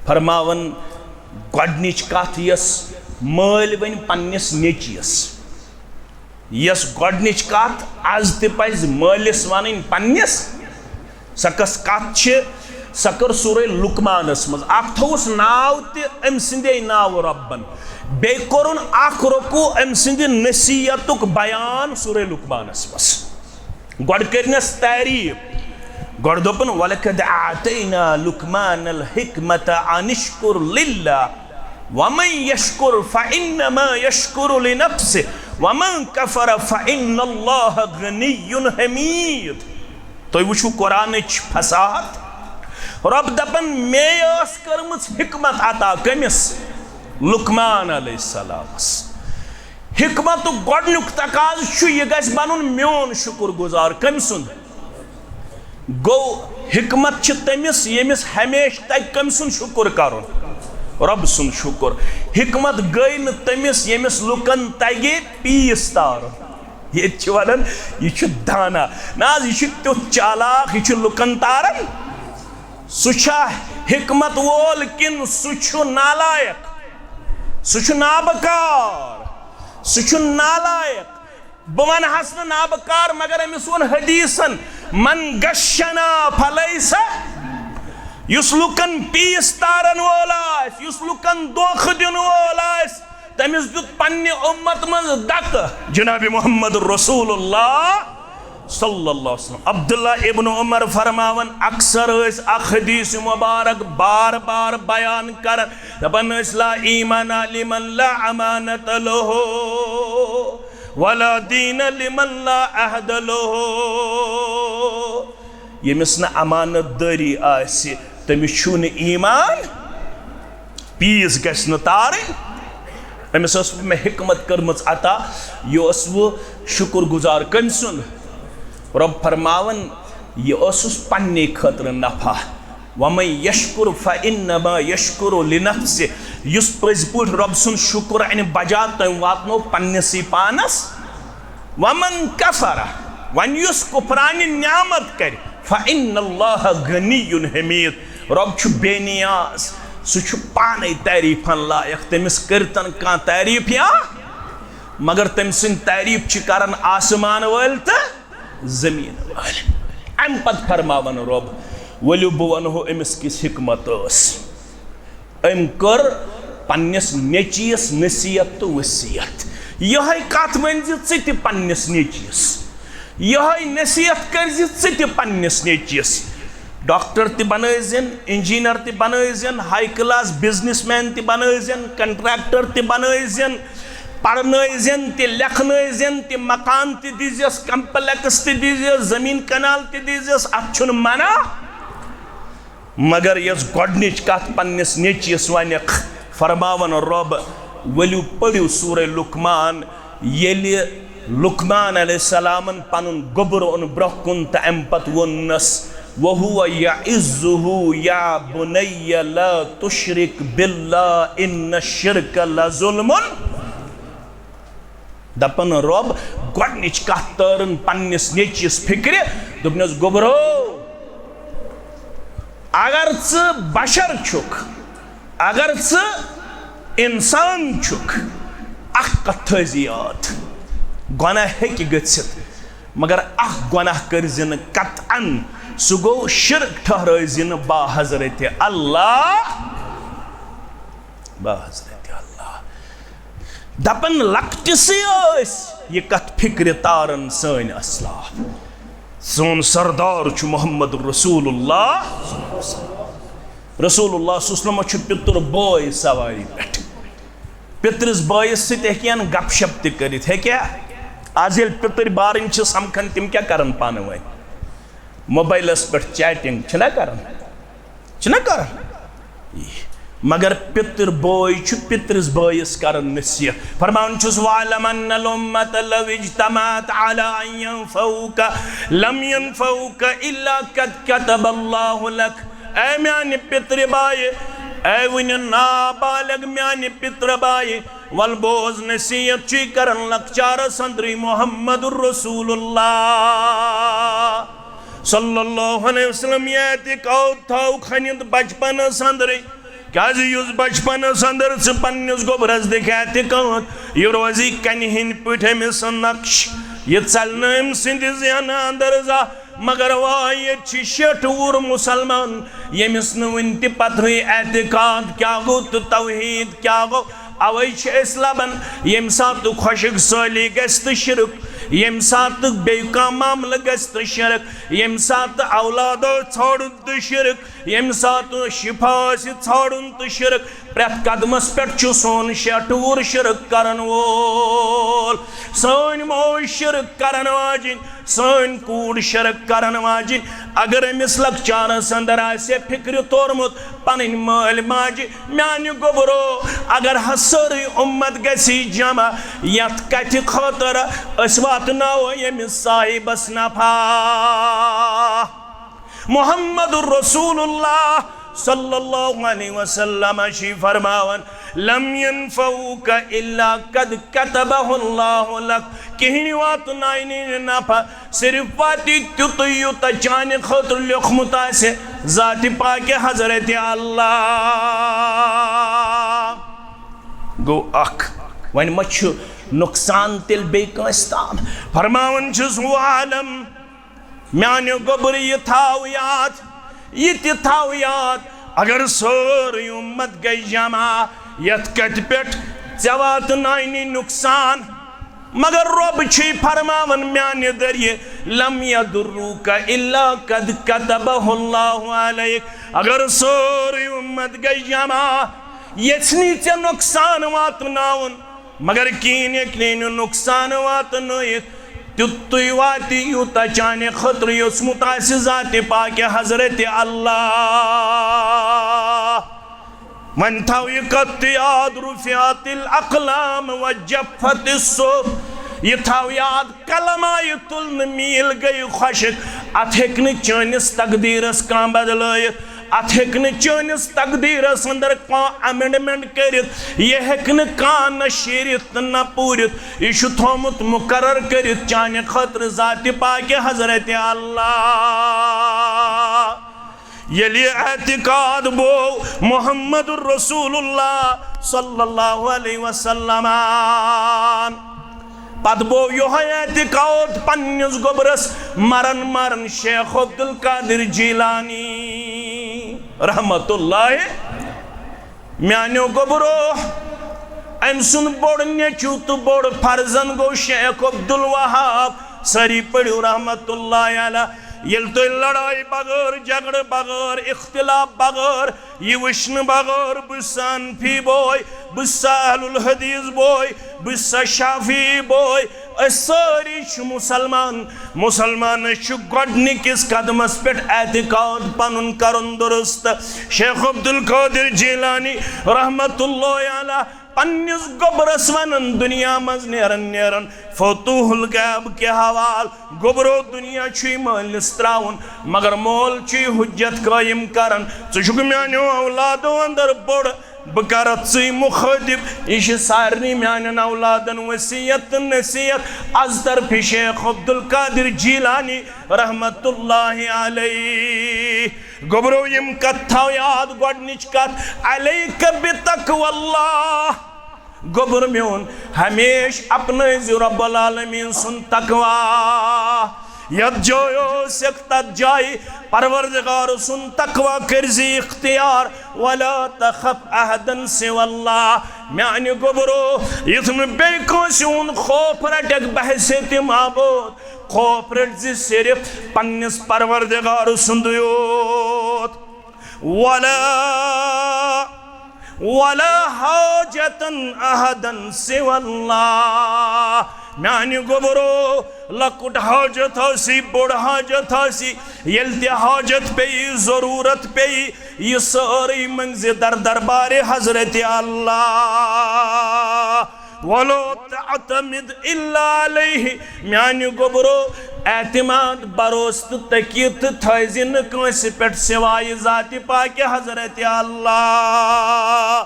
فرماوان، گۄڈنِچ کتھ یۄس مٲلۍ ؤنۍ پننِس نیٚچوِس، یۄس گۄڈنِچ کتھ از تہِ پزِ مٲلِس ونٕنۍ پننِس، سۄ کۄس کتھ چھِ؟ سۄ کٔر سورہ لقمانس منٛز۔ اکھ تھوٚوُس ناو تہِ أمۍ سٕنٛدے ناوٕ رۄبن، بیٚیہِ کوٚرُن اکھ رکوع أمۍ سٕنٛدِ نصیحتُک بیان سورہ لقمانس منٛز۔ گۄڈٕ کٔرنس تعریف، گۄڈٕ دوٚپُن، "ولقد آتینا لقمان الحکمت ان اشکر للہ ومن یشکر فانما یشکر لنفسہ ومن کفر فان اللہ غنی حمید۔" تُہۍ وٕچھِو قرآنٕچ فصاحت۔ رۄب دپان، مے ٲس کٔرمٕژ حکمت عطا۔ کٔمِس؟ لقمان علیہ السلامس۔ حکمتُک گۄڈنیُک تقاضہٕ چھُ، یہِ گژھِ بنُن میون شُکر گُزار۔ کٔمۍ سُنٛد؟ گوٚو، حکمت چھِ تٔمِس، ییٚمِس ہمیشہٕ تگہِ کٔمۍ سُنٛد شُکر کرُن؟ رۄب سُنٛد شُکر۔ حکمت گٔے نہٕ تٔمِس، ییٚمِس لُکن تگہِ پیٖس تارُن۔ ییٚتہِ چھِ ونان، یہِ چھُ دانا۔ نہ حظ، یہِ چھُ تیُتھ چالاک، یہِ چھُ لُکن تاران۔ سُہ چھا حکمت وول کِنہٕ سُہ چھُ نالایق؟ سُہ چھُ نابکار، سُہ چھُ نالایق۔ بہٕ ونہس نہٕ نابکار، مگر أمِس ووٚن حدیثن، "من غشنا فلیس"۔ یُس لُکن پیٖس تارن وول آسہِ، یُس لُکن دھوکہٕ دِنہٕ وول آسہِ، تٔمِس دیُت پننہِ اُمت منٛز دکہٕ۔ جناب محمد رسول اللہ صلی اللہ علیہ وسلم۔ عبداللہ ابن عمر فرماوان، اکثر ٲسۍ اکھ حدیث مبارک بار بار بیان کران، دپان ٲسۍ، "لا ایمان لمن لا امانت لہ، ولا دین لمن لا عہد لہ۔" ییٚمِس نہٕ امانت دٲری آسہِ، تٔمِس چھُنہٕ ایمان۔ پیٖس گژھِ نہٕ تارٕنۍ۔ أمِس ٲس مےٚ حکمت کٔرمٕژ عطا، یہِ اوس وٕ شُکر گُزار کٔمۍ سُنٛد؟ رۄب فرماوان، یہِ اوسُس پننہِ خٲطرٕ نفع۔ ومن یشکر فانما یشکر لنفسہ۔ یُس پٔزۍ پٲٹھۍ رۄب سُنٛد شُکر انہِ بجا، تٔمۍ واتنو پننِسٕے پانس۔ ومن کفر، وۄنۍ یُس کفرانہِ نعمت کرِ، فان اللہ غنی حمید، رۄب چھُ بے نیاز، سُہ چھُ پانے تعریفن لایق، تٔمِس کٔرتن کانٛہہ تعریف یا، مگر تٔمۍ سٕنٛدۍ تعریف چھِ کران آسمان وٲلۍ تہٕ زمیٖن وٲلۍ۔ امہِ پتہٕ فرماوان رۄب، ؤلِو بہٕ ونہو أمِس کِژھ حکمت ٲس۔ أمۍ کٔر پننِس نیٚچوِس نصیحت تہٕ وصیت۔ یِہوٚے کتھ ؤنۍ زِ ژٕ تہِ پننِس نیٚچوِس، یِہوٚے نصیحت کٔرۍ زِ ژٕ تہِ پننِس نیٚچوِس۔ ڈاکٹر تہِ بنٲوزٮ۪ن، انجینئر تہِ بنٲوزٮ۪ن، ہائی کلاس بزنس مین تہِ بنٲوزٮ۪ن، کنٹریکٹر تہِ بنٲوزٮ۪ن، پرنٲوزٮ۪ن تہِ، لیکھنٲوزٮ۪ن تہِ، مکان تہِ دیٖزٮ۪س، کمپلیکس تہِ دیٖزٮ۪س، زمین کنال تہِ دیٖزٮ۪س، اتھ چھُنہٕ منع۔ مگر یۄس گۄڈنِچ کتھ پننِس نیٚچوِس ونکھ، فرماوان رۄب، ؤلِو پٔرِو سورہ لقمان۔ ییٚلہِ لقمان علیہ السلامن پنُن گوٚبُر اوٚن برونٛہہ کُن تہٕ امہِ پتہٕ ووٚننس، وہو یعظہ، یا بنی لا تشرک باللہ ان الشرک لظلم۔ دپان رۄب، گۄڈنِچ کتھ تٲرٕن پننِس نیٚچوِس فکرِ، دوٚپنس، گوٚبرو، اگر ژٕ بشر چھُکھ، اگر ژٕ انسان چھُکھ، اکھ کتھ تھٲوزِ یاد، گۄناہ ہیٚکہِ گٔژھِتھ، مگر اکھ گۄناہ کٔرزِ نہٕ قطعاً، سُہ گوٚو شرک، ٹھہرٲوزِ نہٕ با حضرت اللہ، با حضرت اللہ۔ دپان لۄکٹِسٕے ٲسۍ یہِ کتھ فکرِ تاران سٲنۍ اسلاف۔ سون سردار چھُ محمد رسول اللہ۔ رسول اللہ صلی اللہ علیہ وسلم چھُ پِتُر بوے سوارِ پٮ۪ٹھ۔ پِترِس بٲیِس سۭتۍ ہیٚکہِ ہن گپ شپ تہِ کٔرِتھ، ہیٚکیٛاہ؟ آز ییٚلہِ پِتٕرۍ بارٕنۍ چھِ سمکھان، تِم کیٛاہ کرن پانہٕ ؤنۍ؟ موبایلس پٮ۪ٹھ chatting چھِنہ کران؟ چھِنہ کران؟ مگر پِتٕر بوے چھُ پِترِس بٲیِس کران نصیحت۔ فرماوان چھُس، "واعلم ان الامة لو اجتمعت على ان ينفعوك لم ينفعوك الا قد كتب الله لك۔" اے میانہِ پِترِ بایہِ، اے وُنہِ نابالغ میانہِ پِترِ بایہِ، ول بوز نصیحت چھُے کران لۄکچارس اندرٕے محمد رسول اللہ صلی اللہ علیہ وسلم۔ یہِ اعتقاد تھاو کھنِتھ بچپنس اندرٕے، کیازِ یُس بچپنس اندر ژٕ پننِس گوٚبرس دِکھ اعتقاد، یہِ روزی کنہِ ہٕنٛدۍ پٲٹھۍ أمِس نقش، یہِ ژلہِ نہٕ أمۍ سٕنٛدِ ذہنہٕ اندر زانٛہہ۔ مگر واے، ییٚتہِ چھِ شیٹھ وُہُر مُسلمان، ییٚمِس نہٕ وُنہِ تہِ پتہٕے اعتقاد کیٛاہ گوٚو تہٕ توحیٖد کیٛاہ گوٚو۔ اوے چھِ أسۍ لبان، ییٚمہِ ساتہٕ خۄشک سٲلی گژھِ تہٕ شرک، ییٚمہِ ساتہٕ بیٚیہِ کانٛہہ معاملہٕ گژھِ تہٕ شرک، ییٚمہِ ساتہٕ اولادو ژھانٛڈُن تہٕ شرک، ییٚمہِ ساتہٕ شفا آسہِ ژھانٛڈُن تہٕ شرک، پرٛٮ۪تھ قدمس پٮ۪ٹھ چھُ سون شیٹھ وُہُر شرک کرن وول، سٲنۍ موج شرک کرن واجِنۍ، سٲنۍ کوٗر شرک کرن واجِنۍ۔ اگر أمِس لۄکچارس اندر آسہِ فکرِ تورمُت پنٕنۍ مٲلۍ ماجہِ، میانہِ گوٚبرو، اگر حظ سٲرٕے اُمت گژھِ جمع، یتھ کتھِ خٲطرٕ أسۍ واتناوو ییٚمِس صاحبس نفع۔ محمد رسول اللہ صلی اللہ علیہ وسلم چھِ فرماوان، "لم ينفعوك الا قد كتبه الله لك۔" کِہیٖنۍ واتناینٕے نہٕ نفع، صرف واتی تیُتُے یوٗتاہ چانہِ خٲطرٕ لیوٚکھمُت آسہِ ذاتِ پاکہِ حضرت اللہ۔ گوٚو اکھ، وۄنۍ ما چھُ نۄقصان تیٚلہِ بیٚیہِ کٲنٛسہِ تام؟ فرماوان چھُس، "واعلم"، میانیو گوٚبرِ، یہِ تھاو یاد، یہِ تہِ تھاو یاد، اگر سٲرٕے اُمت گٔے جمع یتھ کتھِ پٮ۪ٹھ، ژےٚ واتناینٕے نۄقصان، مگر رۄب چھُے فرماوان میانہِ ذٔریعہٕ، "لم يضروك الا قد كتبه الله عليك۔" اگر سٲرٕے اُمت گٔے جمع، یژھنٕے ژےٚ نۄقصان واتناوُن، مگر کِہیٖنۍ ہیٚکہِ نہٕ نۄقصان واتنٲیِتھ۔ تیُتُے واتہِ، یوٗتاہ چانہِ خٲطرٕ یوٚژھمُت آسہِ ذاتِ پاکہِ حضرت اللہ۔ وۄنۍ تھاو یہِ کتھ تہِ یاد، "رفعت الاقلام وجفت الصحف"، یہِ تھاو یاد، قلم آیہِ تُلنہٕ، میٖل گٔیہِ خۄشٕک۔ اتھ ہیٚکہِ نہٕ چٲنِس تقدیٖرس کانٛہہ بدلٲیِتھ، اتھ ہیٚکہِ نہٕ چٲنِس تقدیٖرس اندر کانٛہہ amendment کٔرِتھ، یہِ ہیٚکہِ نہٕ کانٛہہ نہ شیٖرِتھ تہٕ نہ پوٗرِتھ۔ یہِ چھُ تھوٚومُت مُقرر کٔرِتھ چانہِ خٲطرٕ ذاتِ پاکہِ حضرت اللہ۔ ییٚلہِ یہِ اعتقاد بوو محمد رسول اللہ صلی اللہ علیہ وسلم، پتہٕ بوو یِہوٚے اعتقاد پننِس گوٚبرس مرن مرن شیخ عبدالقادر جیلانی رحمت اللہ۔ میانیو گوٚبرو، أمۍ سُنٛد بوٚڑ نیٚچوٗ تہٕ بوٚڑ فرزند گوٚو شیخ عبدالوہاب۔ سٲری پٔرِو رحمت اللہ علیہ۔ ییٚلہِ تُہۍ لڑایہِ بغٲر، جھگڑٕ بغٲر، اختلاف بغٲر یہِ وٕچھنہٕ بغٲر، بہٕ چھُس حنفی بوے، بہٕ چھُس اہل الحدیث بوے، بہٕ چھُس شافعی بوے، أسۍ سٲری چھِ مُسلمان۔ مُسلمانس چھُ گۄڈٕنِکِس قدمس پٮ۪ٹھ اعتقاد پنُن کرُن درست۔ شیخ عبدالقادر جیلانی رحمت اللہ علیہ پننِس گوٚبرس ونان، دُنیا منٛز نیران نیران فتوح الغیب کہِ حوال، گوٚبرو، دُنیا چھُے مٲلِس تراوُن، مگر مول چھُے حجت قٲیِم کران۔ ژٕ چھُکھ میانیو اولادو اندر بوٚڑ، بہٕ کرتھ ژٕے مُخٲطب۔ یہِ چھِ سارنٕے میانٮ۪ن اولادن وصیت تہٕ نصیحت از طرفِ شیخ عبدالقادر جیلانی رحمت اللہ علیہ۔ گوٚبرو، یِم کتھ تھاو یاد۔ گۄڈنِچ کتھ، علیک بتقوی اللہ۔ گوٚبُر میون، ہمیشہِ اپنٲوزِ رب العالمین سُنٛد تقوی۔ یتھ جایہِ ٲسکھ، تتھ جایہِ پروردگار سُنٛد تقوی کٔرزِ اختیار۔ ولا تخف احدا سوى الله۔ میانہِ گوٚبرو، یُتھ نہٕ بیٚیہِ کٲنٛسہِ ہُنٛد خوف رٹکھ بحیثیت معبود، خوف رٹزِ صرف پننِس پروردگار سُنٛدُے یوت۔ ولا ولا حاجة أحدا سوى الله۔ میانہِ گوٚبرو، لۄکُٹ حاجت آسی، بوٚڑ حاجت آسی، ییٚلہِ تہِ حاجت پیٚیہِ، ضروٗرت پیٚیہِ، یہِ سٲرٕے منٛگزِ در دربارِ حضرت اللہ۔ ولا تعتمد الا علیہ۔ میانہِ گوٚبرو، اعتماد، بھروسہٕ تہٕ تقید تہٕ تھٲیزِ نہٕ کٲنٛسہِ پٮ۪ٹھ سوائے ذاتِ پاکِ حضرت اللہ۔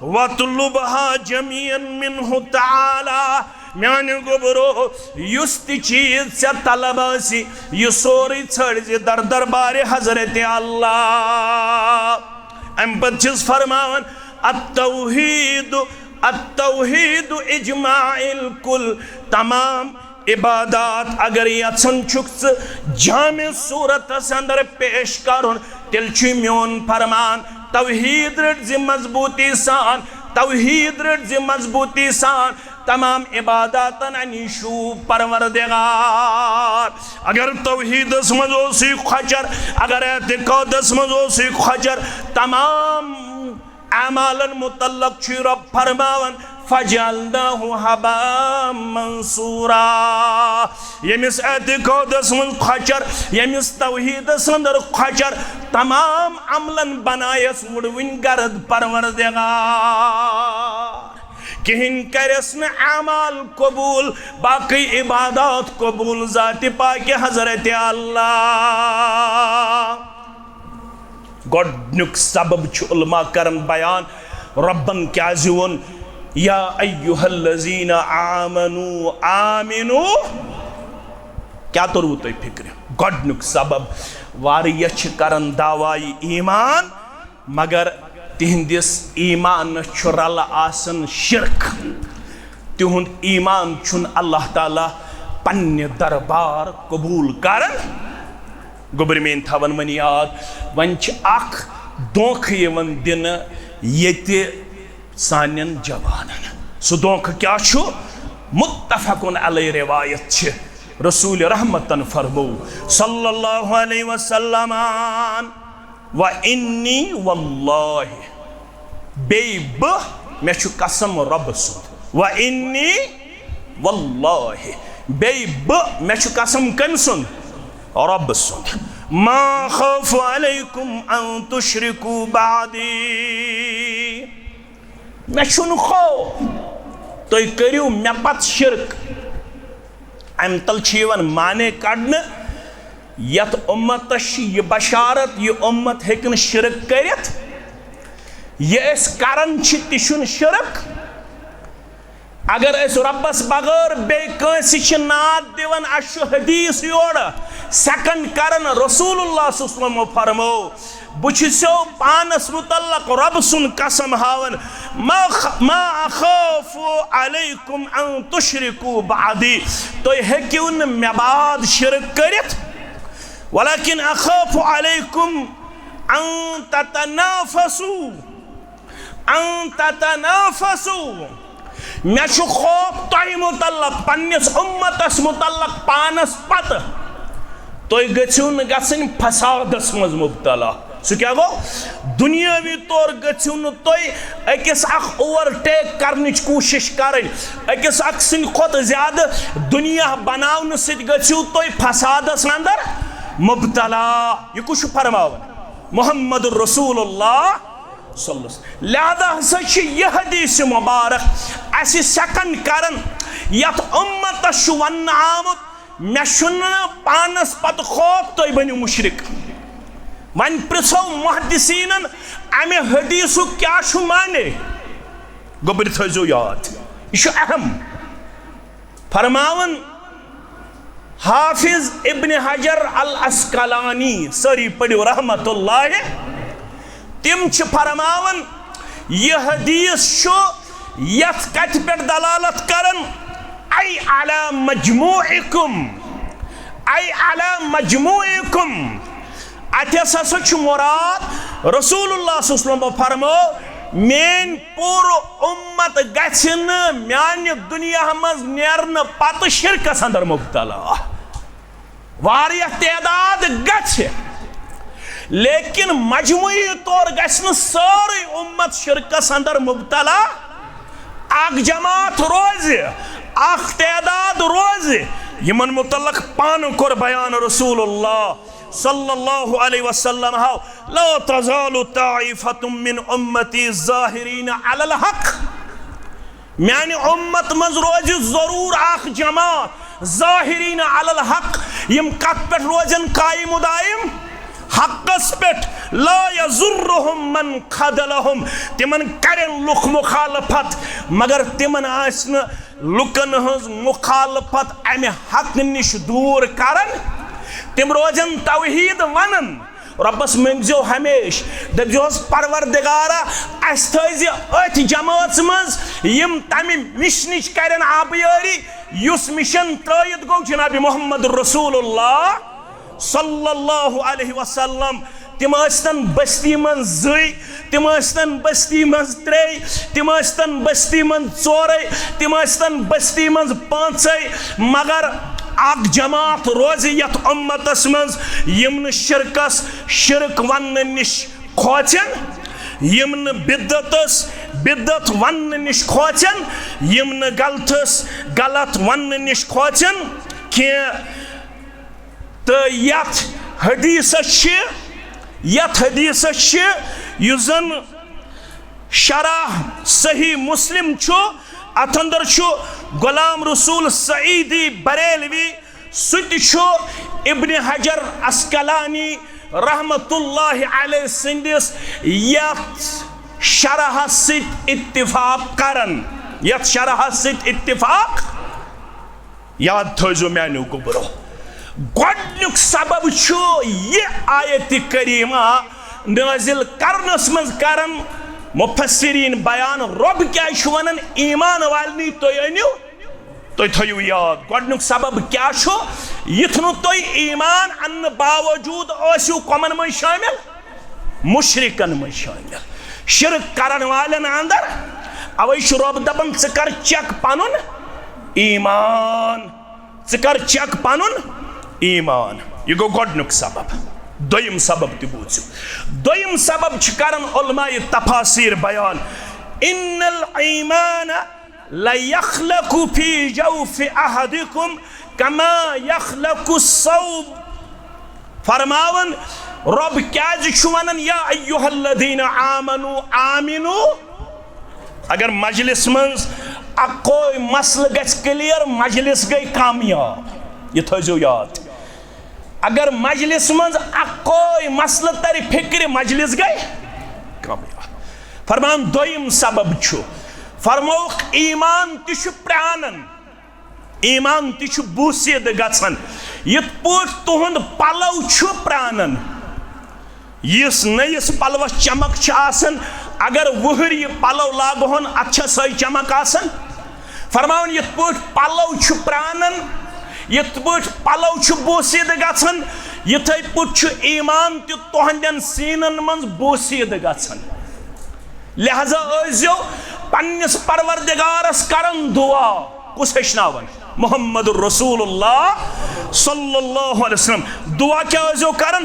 واطلبها جميعا منه تعالى۔ میانہِ گوٚبرو، یُس تہِ چیٖز ژےٚ طلب آسی، یہِ سورُے ژھٲنٛڈزِ در دربارِ حضرت اللہ۔ امہِ پتہٕ چھِس فرماوان، التوحید، التوحید اجماع الکل۔ تمام عبادات اگر یژھان چھُکھ ژٕ جامع صورتس اندر پیش کرُن، تیٚلہِ چھُ میون فرمان، توحید رٔٹزِ مضبوٗطی سان، توحید رٔٹزِ مضبوٗطی سان۔ تمام عباداتن نِش چھُ پروردگار۔ اگر توحیدس منٛز اوسُے کھۄچر، اگر اعتقادس منٛز اوسُے کھۄچر، تمام اعمالن متعلق چھُ رب فرماوان، فجعلناه هباء منثورا۔ ییٚمِس اعتقادس منٛز کھۄچر، ییٚمِس توحیدس اندر کھۄچر، تمام عملن بنایس وُڑوٕنۍ گرد پروردگار۔ کہین کرس نہٕ اعمال قبول، باقی عبادات قبول ذاتِ پاکِ حضرت اللہ۔ گۄڈنیُک سبب چھُ علماء کران بیان، ربن کیازِ ووٚن، یا ایھا الذین آمنوا آمنوا؟ کیا توٚروٕ تۄہہِ فکرِ؟ گۄڈنیُک سبب، واریاہ چھِ کران دعویٰ ایمان، مگر تِہنٛدِس ایمانس چھُ رلہٕ آسان شرک۔ تِہُنٛد ایمان چھُنہٕ اللہ تعالیٰ پننہِ دربار قبول کران۔ گوٚبرۍ میٲنۍ تھاون وۄنۍ یاد، وۄنۍ چھِ اکھ دھوکہٕ یِوان دِنہٕ ییٚتہِ سانٮ۪ن جوانن۔ سُہ دھوکہٕ کیٛاہ چھُ؟ متفقن علیہ روایت چھِ، رسول رحمتن فرموو صلی اللہ علیہ وسلم، و انی واللہ، بیٚیہِ بہٕ، مےٚ چھُ قسم رۄبہٕ سُنٛد، و انی واللہ، بیٚیہِ بہٕ، مےٚ چھُ قسم کٔمۍ سُنٛد؟ رۄبہٕ سُنٛد۔ ما اخاف علیکم ان تشرکوا بعدی، مےٚ چھُنہٕ خوف تُہۍ کٔرِو مےٚ پتہٕ شرک۔ امہِ تل چھِ یِوان معنی کڑنہٕ، یتھ امتس چھِ یہِ بشارت، یہِ امت ہیٚکہِ نہٕ شرک کٔرِتھ۔ یہِ أسۍ کران چھِ، تہِ چھُنہٕ شرک۔ اگر أسۍ رۄبس بغٲر بیٚیہِ کٲنٛسہِ چھِ ناد دِوان، اَسہِ چھُ حدیث یورٕ second کران، رسول اللہ صلی اللہ علیہ وسلم فرموو، بہٕ چھُسو پانس متعلق رۄب سُنٛد قسم ہاوان، ما خ-، ما اخاف علیکم ان تشرکوا بعدی، تُہۍ ہیٚکِو نہٕ مےٚ بعد شرک کٔرِتھ، ولکن اخاف علیکم ان تتنافسوا، ان تتنافسوا، مےٚ چھُ خوف تۄہہِ متعلق، پننِس امتس متعلق، پانس پتہٕ تُہۍ گٔژھِو نہٕ گژھٕنۍ فسادس منٛز مبتلا۔ سُہ کیٛاہ گوٚو؟ دُنیٲوی طور گٔژھِو نہٕ تُہۍ أکِس اکھ overtake کرنٕچ کوٗشش کرٕنۍ، أکِس اکھ سٕنٛدِ کھۄتہٕ زیادٕ دُنیا بناونہٕ سۭتۍ گٔژھِو تُہۍ فسادس اندر مبتلا۔ یہِ کُس چھُ فرماوان؟ محمد رسول اللہ صلی اللہ علیہ وسلم۔ لہذا ہسا چھِ یہِ حدیث مبارک اسہِ second کران، یتھ امتس چھُ وننہٕ آمُت، مےٚ چھُنہٕ پانس پتہٕ خوف تُہۍ بٔنِو مشرک۔ وۄنۍ پرژھو محدثینن، امہِ حدیثُک کیٛاہ چھُ معنی؟ گوٚبرۍ تھٲیزیو یاد، یہِ چھُ اہم۔ فرماوان حافظ ابن حجر العسقلانی، سٲری پٔرِو رحمت اللہ، تِم چھِ فرماوان، یہِ حدیث چھُ یتھ کتھِ پٮ۪ٹھ دلالت کران، اے علی مجموعکم، اے علی مجموعکم، اتھس ہسا چھُ مراد رسول اللہ صلی اللہ علیہ وسلم فرمو، میٲنۍ پوٗرٕ امت گژھِ نہٕ میانہِ دُنیا منٛز نیرنہٕ پتہٕ شرکس اندر مبتلا۔ واریاہ تعداد گژھِ، لیکن مجموعی طور گژھِ نہٕ سٲرٕے امت شرکس اندر مبتلا۔ اکھ جماعت روزِ، اکھ تعداد روزِ، یِمن متعلق پانہٕ کوٚر بیان رسول اللہ صلی اللہ علیہ وسلم ہو، لا تزال طائفة من امتی ظاہرین علی الحق۔ میانہِ امت منٛز روزِ ضروٗر اکھ جماعت، ظاہرین علی الحق، یِم کتھ پٮ۪ٹھ روزن قائم و دائم؟ حقس پٮ۪ٹھ۔ لا یضرهم من خذلهم، تِمن کرن لُکھ مخالفت، مگر تِمن آسہِ نہٕ لُکن ہٕنٛز مخالفت امہِ حق نِش دوٗر کران۔ تِم روزن توحید ونان۔ رۄبس مٔنگزیو ہمیشہِ، دٔپزیوس، پروردگارا، اسہِ تھٲیزِ أتھۍ جمٲژ منٛز یِم تمہِ مِشنٕچ کرن آبیٲری، یُس مِشن ترٲیِتھ گوٚو جناب محمد رسول اللہ صلی اللہ علیہ وسلم۔ تِم ٲسۍتن بستی منٛز زٕے، تِم ٲسۍتن بستی منٛز ترٛے، تِم ٲسۍتن بستی منٛز ژورے، تِم ٲسۍتن بستی منٛز پانٛژے، مگر اکھ جماعت روزِ یتھ امتس منٛز، یِم نہٕ شرکس شرک وننہٕ نِش کھوژن، یِم نہٕ بدعتس بدعت وننہٕ نِش کھوژن، یِم نہٕ غلطس غلط وننہٕ نِش کھوژن کینٛہہ۔ تہٕ یتھ حدیثس چھِ، یتھ حدیثس چھِ، یُس زن شرح صحیح مسلم چھُ، اتھ اندر چھُ غلام رسول سعیدی بریلوی، سُہ تہِ چھُ ابن حجر عسقلانی رحمت اللہ علیہ سٕنٛدِس یتھ شرحس سۭتۍ اتفاق کران، یتھ شرحس سۭتۍ اتفاق۔ یاد تھٲیزیو میانیو گوٚبرو، گۄڈنیُک سبب چھُ یہِ آیت کریمہ نازل کرنس منٛز کرن مفسرین بیان، رۄب کیازِ چھُ ونان ایمان والنٕے تُہۍ أنِو، تُہۍ تھٲیِو یاد، گۄڈنیُک سبب کیٛاہ چھُ؟ یُتھ نہٕ تُہۍ ایمان اننہٕ باوجوٗد ٲسِو کۄمن منٛز شٲمِل؟ مُشرِکن منٛز شٲمِل، شرک کرن والٮ۪ن اندر۔ اوے چھُ رۄب دپان، ژٕ کر چیک پنُن ایمان، ژٕ کر چیک پنُن ایمان۔ یہِ گوٚو گۄڈنیُک سبب۔ دوٚیِم سبب تہِ بوٗزِو۔ دوٚیِم سبب چھِ کران علماء تفاسیر بیان، ان الایمان لیخلق فی جوف احدکم کما یخلق الثوب۔ فرماوان، رۄب کیازِ چھُ ونان، یا ایھا الذین آمنو آمنو؟ اگر مجلس منٛز اکوے مسلہٕ گژھِ کلیر، مجلس گٔے کامیاب۔ یہِ تھٲیزیو یاد۔ اگر مجلس منٛز اکوے مسلہٕ ترِ فکرِ، مجلس گٔے کامیاب۔ فرمان دوٚیِم سبب چھُ، فرمووُکھ، ایمان تہِ چھُ پرانان، ایمان تہِ چھُ بوسیٖدٕ گژھان، یِتھ پٲٹھۍ تُہُنٛد پلو چھُ پرانان۔ یُس نٔیِس پلوس چمک چھِ آسان، اگر وُہٕرۍ یہِ پلو لاگہون، اتھ چھا سۄے چمک آسان؟ فرماوان، یِتھ پٲٹھۍ پلو چھُ پرانان، یِتھ پٲٹھۍ پلو چھُ بوسیٖدٕ گژھان، یِتھے پٲٹھۍ چھُ ایمان تہِ تُہنٛدٮ۪ن سیٖنن منٛز بوسیٖدٕ گژھان۔ لہذا ٲسۍزیو پننِس پروردگارس کران دعا۔ کُس ہیٚچھناوان؟ محمد رسول اللہ صلی اللہ علیہ وسلم۔ دعا کیٛاہ ٲسۍزیو کران؟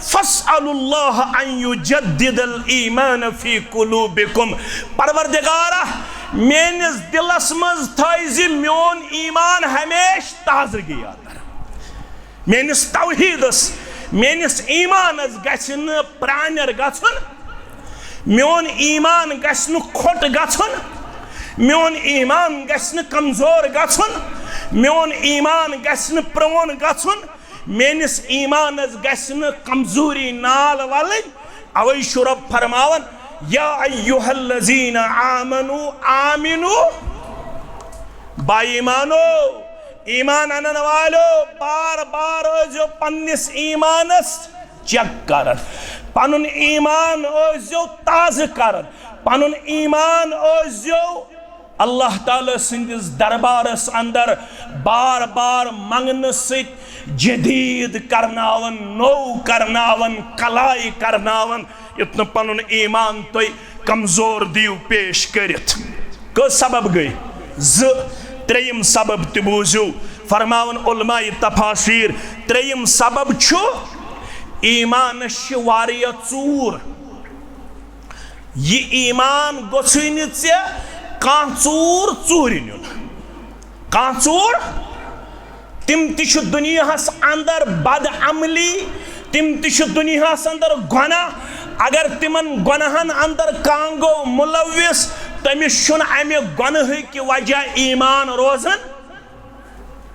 فاسألوا اللہ ان یجدد الایمان فی قلوبکم۔ پروردگارا، میٲنِس دلس منٛز تھٲیزِ میون ایمان ہمیشہِ تازگی اندر۔ میٲنِس توحیٖدس، میٲنِس ایمانس گژھِ نہٕ پرانٮ۪ر گژھُن، میون ایمان گژھِ نہٕ کھوٚٹ گژھُن، میون ایمان گژھِ نہٕ کمزور گژھُن، میون ایمان گژھِ نہٕ پرٛون گژھُن، میٲنِس ایمانس گژھِ نہٕ کمزوری نال ولٕنۍ۔ اوے چھُ رۄب فرماوان، یا ایھا الذین آمنو آمنو، با ایمانو، ایمان انن والو، بار بار ٲسۍزیو پننِس ایمانس چیک کران، پنُن ایمان ٲسۍزیو تازٕ کران، پنُن ایمان ٲسۍزیو اللہ تعالیٰ سٕنٛدِس دربارس اندر بار بار منگنہٕ سۭتۍ جدید کرناوان، نوٚو کرناوان، کلاے کرناوان، یُتھ نہٕ پنُن ایمان تُہۍ کمزور دِیِو پیش کٔرِتھ۔ کٔژ سبب گٔے؟ زٕ۔ ترٛیٚیِم سبب تہِ بوٗزِو، فرماوان علماء تفاسیر، ترٛیٚیِم سبب چھُ ایمانس چھِ واریاہ ژوٗر۔ یہِ ایمان گوٚژھُے نہٕ ژےٚ کانٛہہ ژوٗر ژوٗرِ نیُن۔ کانٛہہ ژوٗر، تِم تہِ چھِ دُنیاہَس اندر بد عملی، تِم تہِ چھِ دُنیاہَس اندر گۄناہ۔ اگر تِمن گۄناہن اندر کانٛہہ گوٚو مُلوِث، تٔمِس چھُنہٕ اَمہِ گۄناہٕکہِ وجہ ایمان روزان۔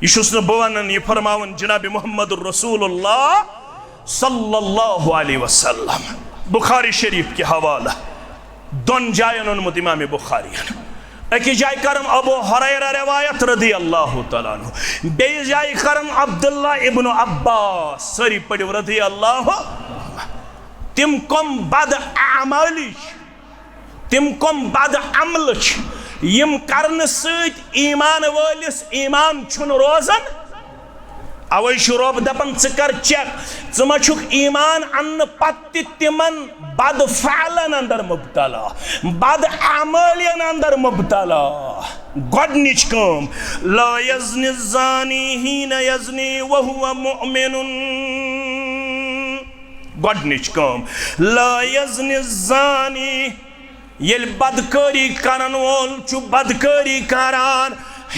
یہِ چھُس نہٕ بہٕ وَنان، یہِ فرماوان جناب محمد رسول اللہ صلی اللہ علیہ وسلم۔ بخاری شریف کہِ حوالہٕ دۄن جاین اوٚنمُت امام بخاریَن۔ أکِس جایہِ کرم ابو ہریرہ روایت رضی اللہ تعالیٰ عنہ، بیٚیِس جایہِ کرم عبداللہ ابن عباس، سٲری پٔرِو رضی اللہ۔ تِم کم بد اعمٲلی چھِ، تِم کم بد عملہٕ چھِ، یِم کرنہٕ سۭتۍ ایمان وٲلِس ایمان چھُنہٕ روزان۔ اوے چھُ رۄب دپان، ژٕ کر چیک، ژٕ ما چھُکھ ایمان اننہٕ پتہٕ تہِ تِمن بد فعلن اندر مبتلا، بد اعمالین اندر مبتلا۔ گۄڈنِچ کٲم، لا یزنی الزانی حین یزنی وہو مؤمن۔ گۄڈنِچ کٲم، لا یزنی الزانی، ییٚلہِ بدکٲری کرن وول چھُ بدکٲری کران،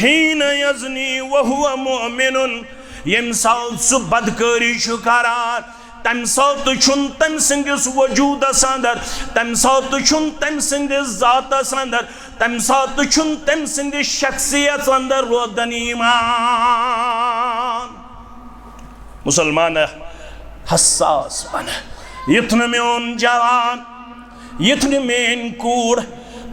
حین یزنی وہو مؤمن، ییٚمہِ ساتہٕ سُہ بدکٲری چھُ کران، تَمہِ ساتہٕ چھُنہٕ تٔمۍ سٕنٛدِس وجوٗدس اندر، تَمہِ ساتہٕ چھُنہٕ تٔمۍ سٕنٛدِس ذاتس اندر، تَمہِ ساتہٕ چھُنہٕ تٔمۍ سٕنٛدِس شخصیت اندر روزان ایمان۔ مسلمان حساس بن، یُتھ نہٕ میون جوان، یُتھ نہٕ میٲنۍ کوٗر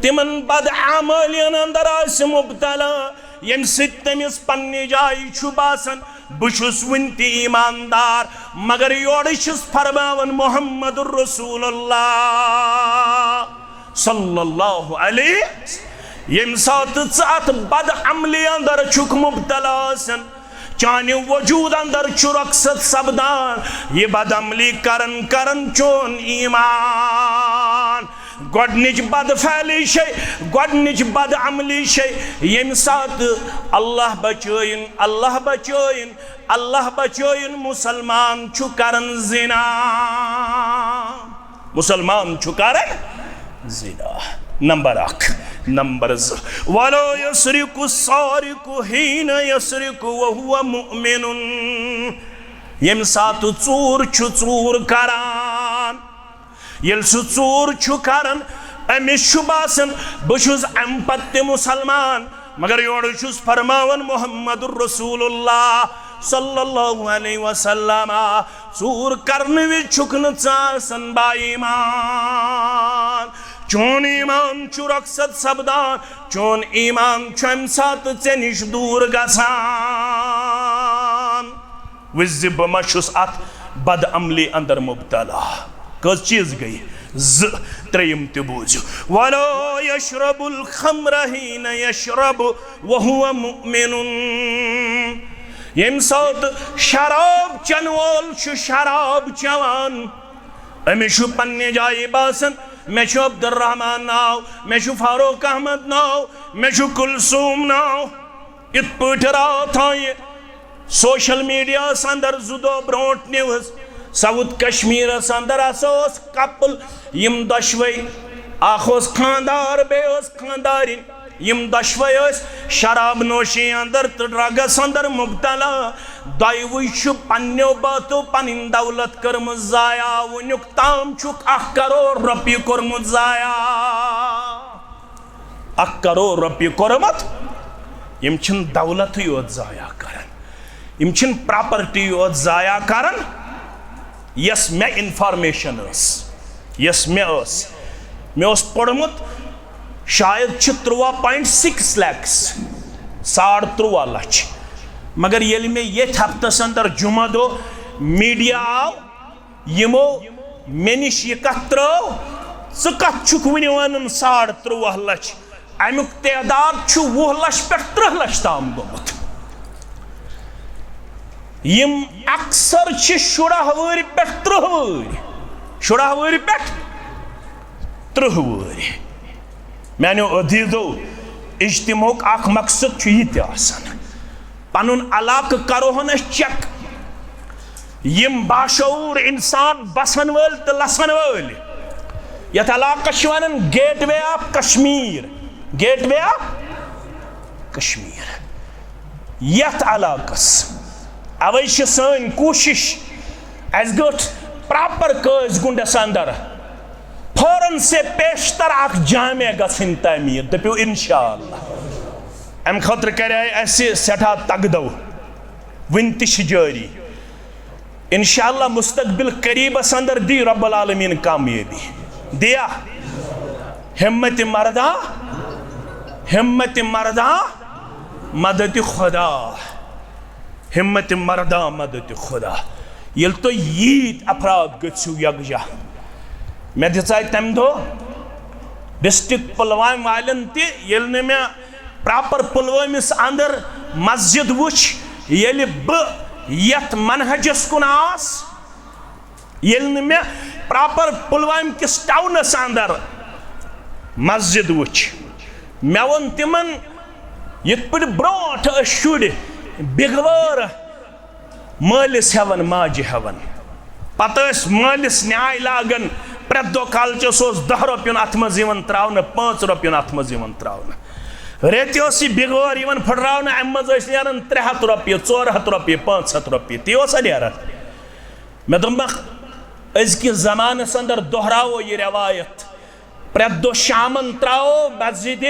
تِمن بد اعمالین اندر آسہِ مبتلا، ییٚمہِ سۭتۍ تٔمِس پننہِ جایہِ چھُ باسان، بہٕ چھُس وُنہِ تہِ ایماندار، مگر یورٕ چھُس فرماوان محمد رسول اللہ صلی اللہ علیہ۔ ییٚمہِ ساتہٕ ژٕ اتھ بد عملی اندر چھُکھ مبتلا آسان، چانہِ وجود اندر چھُ رۄخصت سپدان، یہِ بد عملی کرن کرن چون ایمان۔ گۄڈنِچ بد فعلی چھے، گۄڈنِچ بد عملی چھے، ییٚمہِ ساتہٕ اللہ بچٲیِن، اللہ بچٲیِن، اللہ بچٲیِن، مسلمان چھُ کران زنا۔ مسلمان چھُ کران زنا۔ نمبر اکھ۔ نمبر زٕ، ولا یسرق السارق حین یسرق وهو مؤمن۔ ییٚمہِ ساتہٕ ژوٗر چھُ ژوٗر کران، ییٚلہِ سُہ ژوٗر چھُ کران، أمِس چھُ باسان، بہٕ چھُس اَمہِ پتہٕ تہِ مسلمان، مگر یورٕ چھُس فرماوان محمد رسول اللہ صلی اللہ علیہ وسلم، ژوٗر کرنہٕ وِزِ چھُکھ نہٕ ژٕ آسان با ایمان۔ چون ایمان چھُ رۄخصت سپدان، چون ایمان چھُ اَمہِ ساتہٕ ژےٚ نِش دوٗر گژھان۔ وٕچھ زِ بہٕ ما چھُس اتھ بد عملی اندر مبتلا۔ کٔژ چیٖز گٔے؟ زٕ۔ ترٛیٚیِم تہِ بوٗزِو، ولا یشرب الخمر حین یشرب وهو مؤمن۔ ییٚمہِ ساتہٕ شراب چٮ۪ن وول چھُ شراب چٮ۪وان، أمِس چھُ پننہِ جایہِ باسان، مےٚ چھُ عبدالرحمان ناو، مےٚ چھُ فاروق احمد ناو، مےٚ چھُ کلثوم ناو۔ یِتھ پٲٹھۍ راتھ آیہِ سوشل میڈیاہس اندر زٕ دۄہ برونٹھ نیوز، ساؤتھ کشمیرس اندر ہسا اوس کپل، یِم دۄشوے، اکھ اوس خاندار، بیٚیہِ ٲس خاندارِنۍ۔ یِم دۄشوے ٲسۍ شراب نوشی اندر تہٕ ڈرگس اندر مبتلا۔ دۄیوٕے چھُ پننیو باتو پنٕنۍ دولت کٔرمٕژ ضایع۔ وٕنیُک تام چھُکھ اکھ کرور رۄپیہِ کوٚرمُت ضایع۔ اکھ کرور رۄپیہِ کوٚرمُت۔ یِم چھِنہٕ دولتٕے یوت ضایع کران، یِم چھِنہٕ پراپرٹی یوت ضایع کران۔ یۄس مےٚ انفارمیشن ٲس، یۄس مےٚ ٲس، مےٚ اوس پوٚرمُت، شاید چھِ تُرٛواہ point six lakhs، ساڑ تُرٛواہ لچھ۔ مگر ییٚلہِ مےٚ ییٚتھۍ ہفتس اندر جمعہ دۄہ میڈیا آو، یِمو مےٚ نِش یہِ کتھ ترٲو، ژٕ کتھ چھُکھ وُنہِ ونان ساڑ تُرٛواہ لچھ؟ امیُک تعداد چھُ وُہ لچھ پٮ۪ٹھ ترٕٛہ لچھ تام گوٚمُت۔ یِم اکثر چھِ شُراہ وُہٕرۍ پٮ۪ٹھ ترٕٛہ وُہٕرۍ، شُراہ وُہٕرۍ پٮ۪ٹھ ترٕٛہ وُہٕرۍ۔ میانیو عزیزو، اجتماعُک اکھ مقصد چھُ یہِ تہِ آسان، پنُن علاقہٕ کرو ہن أسۍ چیک۔ یِم باشعوٗر انسان بسن وٲلۍ تہٕ لسن وٲلۍ، یتھ علاقس چھِ ونان gateway of Kashmir, gateway of Kashmir, یتھ علاقس۔ اوے چھِ سٲنۍ کوٗشش، اسہِ گٔٹھ پراپر قٲضۍ گُنڈس اندر فوراً سے پیشتر اکھ جامع گژھٕنۍ تعمیٖر۔ دٔپِو انشاءاللہ۔ امہِ خٲطرٕ کرے اسہِ سٮ۪ٹھاہ تگدو، وُنہِ تہِ چھِ جٲری۔ انشاءاللہ مستقبل قریبس اندر دی رب العالمین کامیٲبی۔ دیا؟ ہمت مرداں، ہمت مرداں مدد خدا، ہمت مرداں مدد خدا۔ ییٚلہِ تُہۍ ییٖتۍ افراد گٔژھِو یکجاہ، مےٚ دِژاے تمہِ دۄہ ڈسٹرکٹ پلوامہ والٮ۪ن تہِ، ییٚلہِ نہٕ مےٚ پراپر پلوٲمِس اندر مسجد وٕچھ، ییٚلہِ بہٕ یتھ منہجس کُن آس، ییٚلہِ نہٕ مےٚ پراپر پلوامہِ کِس ٹاونس اندر مسجد وٕچھ، مےٚ ووٚن تِمن، یِتھ پٲٹھۍ برونٹھ ٲسۍ شُرۍ بِگوٲر مٲلِس ہٮ۪وان، ماجہِ ہٮ۪وان، پتہٕ ٲسۍ مٲلِس نیاے لاگان، پرٛٮ۪تھ دۄہ کالچس اوس دَہ رۄپیُن اتھ منٛز یِوان تراونہٕ، پانٛژھ رۄپیُن اتھ منٛز یِوان تراونہٕ۔ ریٚتہِ اوس یہِ بِگوٲر یِوان پھٕٹراونہٕ، امہِ منٛز ٲسۍ نیران ترٛےٚ ہتھ رۄپیہِ، ژور ہتھ رۄپیہِ، پانٛژھ ہتھ رۄپیہِ، تی اوسا نیران؟ مےٚ دوٚپمکھ، أزکِس زمانس اندر دۄہراوو یہِ رٮ۪وایت، پرٛٮ۪تھ دۄہ شامن تراوو مسجدِ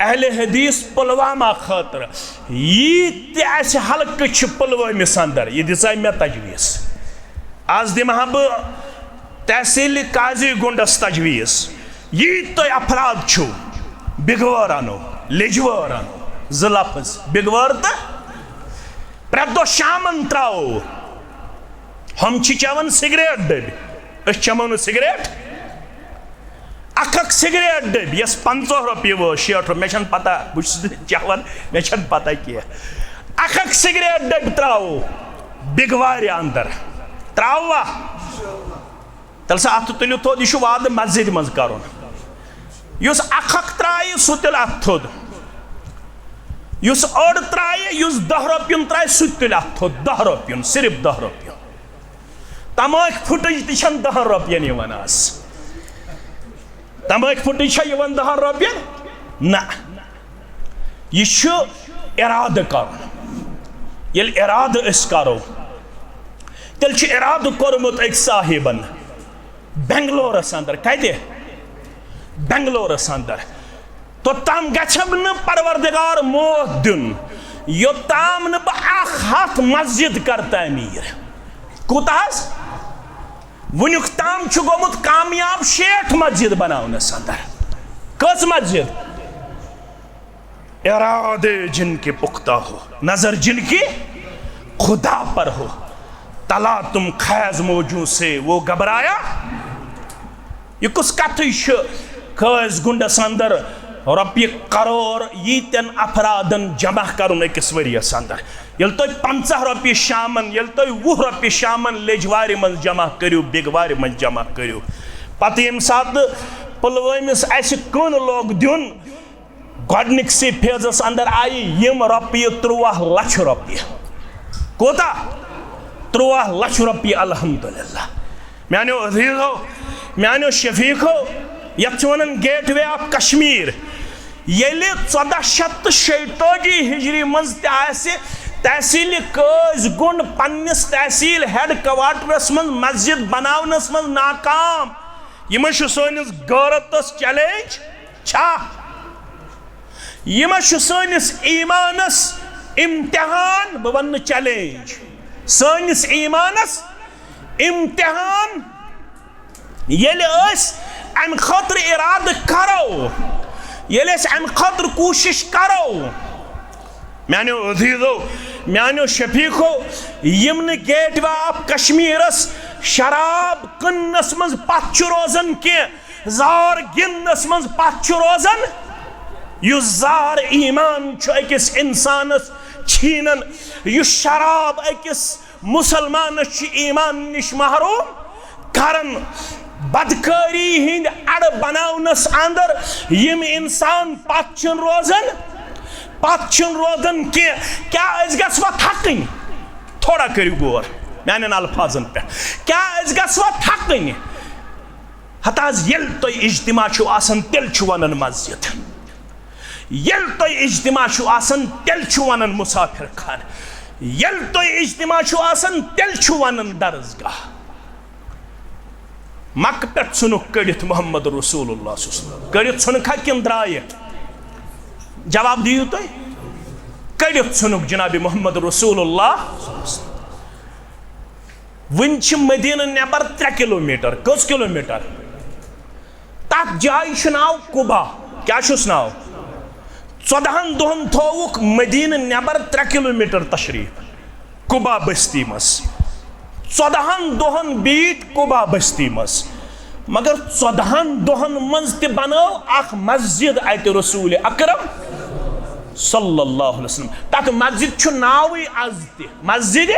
اہل حدیث پلوامہ خٲطرٕ۔ ییٖتۍ تہِ اسہِ حلقہٕ چھِ پلوٲمِس اندر، یہِ دِژے مےٚ تجویز۔ از دِمہٕ ہا بہٕ تحصیل قاضی گُنڈس تجویز، ییٖتۍ تُہۍ افراد چھِو، بِگوٲر انو، لیٚجوٲر انو، زٕ لفظ، بِگوٲر تہٕ پرٛٮ۪تھ دۄہ شامن تراوو۔ ہُم چھِ چٮ۪وان سگریٹ ڈٔبۍ، أسۍ چٮ۪مو نہٕ سگریٹ۔ اکھ اکھ سگریٹ ڈٔبۍ، یۄس پنٛژاہ رۄپیہِ وٲژ، شیٹھ رۄپیہِ، مےٚ چھَنہٕ پتہ، بہٕ چھُس نہٕ چٮ۪وان، مےٚ چھَنہٕ پتہ کینٛہہ۔ اکھ اکھ سگریٹ ڈٔبۍ تراوو بِگوارِ اندر، تراووا؟ تیٚلہِ سا اتھٕ تُلِو تھوٚد، یہِ چھُ وعدٕ مسجدِ منٛز کرُن۔ یُس اکھ اکھ ترایہِ، سُہ تُلہِ اتھٕ تھوٚد۔ یُس اوٚڑ ترایہِ، یُس دَہ رۄپیُن ترایہِ، سُہ تہِ تُلہِ اتھٕ تھوٚد، دَہ رۄپیُن، صرف دَہ رۄپیُن۔ تماکھ پھُٹٕج تہِ چھَنہٕ دَہَن رۄپیَن یِوان آز۔ تماکھ پھُٹٕج چھا یِوان دَہَن رۄپیَن؟ نہ۔ یہِ چھُ اِرادٕ کرُن۔ ییٚلہِ اِرادٕ أسۍ کرو، تیٚلہِ چھُ اِرادٕ کوٚرمُت أکۍ صاحبن بنگلورس اندر۔ کتہِ؟ بنگلورس اندر۔ توٚتام گژھم نہٕ پروردگار موت دیُن، یوٚتام نہٕ بہٕ اکھ ہتھ مسجد کرٕ تعمیٖر۔ کوٗتاہ حظ؟ وُنیُک تام چھُ گوٚمُت کامیاب شیٹھ مسجد بناونس اندر۔ کٔژ مسجد؟ ارادے جن کے پختہ ہو، نظر جن کی خدا پر ہو، تلا تم خیز موجوں سے وہ گھبرایا۔ یہِ کُس کتھٕے چھُ؟ قٲضۍ گُنڈس اندر رۄپیہِ کرور ییٖتٮ۪ن افرادن جمع کرُن أکِس ؤریَس اندر۔ ییٚلہِ تُہۍ پنٛژاہ رۄپیہِ شامن، ییٚلہِ تُہۍ وُہ رۄپیہِ شامن لیٚجوارِ منٛز جمع کٔرِو، بِگوارِ منٛز جمع کٔرِو، پتہٕ ییٚمہِ ساتہٕ پلوٲمِس اسہِ کٕن لوگ دیُن، گۄڈنِکسٕے فیزس اندر آیہِ یِم رۄپیہِ تُرٛواہ لچھ رۄپیہِ۔ کوٗتاہ؟ تُرٛواہ لچھ رۄپیہِ، الحمدللہ۔ میانیو عزیزو، میانیو شفیقو، یتھ چھِ ونان گیٹ وے آف کشمیر۔ ییٚلہِ ژۄدہ شیٚتھ تہٕ شیٚیہِ تٲجی ہجری منٛز تہِ آسہِ تحصیل قٲضۍ گُنڈ پننِس تحصیل ہیڈ کوارٹرس منٛز مسجد بناونس منٛز ناکام، یہِ ما چھُ سٲنِس غٲرتس چیلنج؟ چھا؟ یہِ ما چھُ سٲنِس ایمانس امتحان؟ بہٕ ونہٕ نہٕ چیلنج، سٲنِس ایمانس امتحان۔ ییٚلہِ أسۍ امہِ خٲطرٕ ارادٕ کرو، ییٚلہِ أسۍ امہِ خٲطرٕ کوٗشش کرو، میانیو عزیزو، میانیو شفیقو، یِم نہٕ گیٹ وے آف کشمیرس شراب کٕننس منٛز پتھ چھِ روزان کینٛہہ، زار گِنٛدنس منٛز پتھ چھُ روزان، یُس زہر ایمان چھُ أکِس اِنسانَس چھیٖنان، یُس شراب أکِس مُسلمانَس چھُ ایمان نِش محروم کران، بدکٲری ہٕنٛدۍ اَڈٕ بناونَس اندر یِم اِنسان پتھ چھِنہٕ روزان، پتھ چھِنہٕ روزان کینٛہہ۔ کیٛاہ أسۍ گژھوا تھکٕنۍ؟ تھوڑا کٔرِو غور میانٮ۪ن الفاظن پٮ۪ٹھ۔ کیٛاہ أسۍ گژھوا تھکٕنۍ؟ ہتہٕ حظ، ییٚلہِ تۄہہِ اجتماع چھُو آسان، تیٚلہِ چھُ ونان مسجد۔ ییٚلہِ تۄہہِ اجتماع چھُو آسان، تیٚلہِ چھُ ونان مسافر خانہٕ۔ ییٚلہِ تۄہہِ اجتماع چھُو آسان، تیٚلہِ چھُ ونان درسگاہ۔ مکہٕ پٮ۪ٹھ ژھُنُکھ کٔڑِتھ محمد رسول اللہ صلی اللہ علیہ وسلم۔ کٔڑِتھ ژھُنُکھا کِنہٕ درٛایہِ؟ جواب دِیِو تُہۍ۔ کٔڑِتھ ژھُنُکھ جناب محمد رسول اللہ۔ وٕنہِ چھِ مدینہ نٮ۪بر ترٛےٚ کلومیٹر۔ کٔژ کلومیٹر؟ تتھ جایہِ چھُ ناو قبا۔ کیٛاہ چھُس ناو؟ ژۄدہن دۄہن تھووُکھ مدینہ نٮ۪بر ترٛےٚ کلومیٹر تشریف۔ قبا بستی منٛز۔ ژۄدہن دۄہن بیٖٹھۍ قبا بستی منٛز۔ مگر ژۄدہن دۄہن منٛز تہِ بنٲو اکھ مسجد اتہِ رسول اکرم صلی اللہ علیہ وسلم۔ تتھ مسجد چھُ ناوٕے از تہِ مسجد۔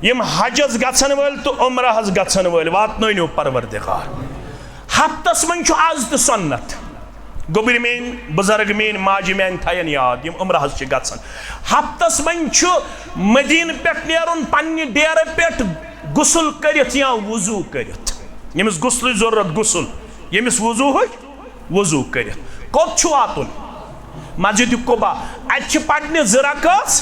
یِم حجس گژھن وٲلۍ تہٕ عمرہس گژھن وٲلۍ، واتنٲونیو پروردگار۔ ہفتس منٛز چھُ از تہِ سنت۔ گوٚبرۍ میٲنۍ، بزرگ میٲنۍ، ماجہِ میانہِ تھاین یاد، یِم عمرہس چھِ گژھان۔ ہفتس منٛز چھُ مدینہٕ پٮ۪ٹھ نیرُن، پننہِ ڈیرٕ پٮ۪ٹھ غسل کٔرِتھ یا وضو کٔرِتھ۔ ییٚمِس غسلٕچ ضروٗرت، غسل۔ ییٚمِس وضوٗہٕچ، وضو کٔرِتھ۔ کوٚت چھُ واتُن؟ مسجد قبا۔ اتہِ چھِ پرنہِ زٕ رکٲژ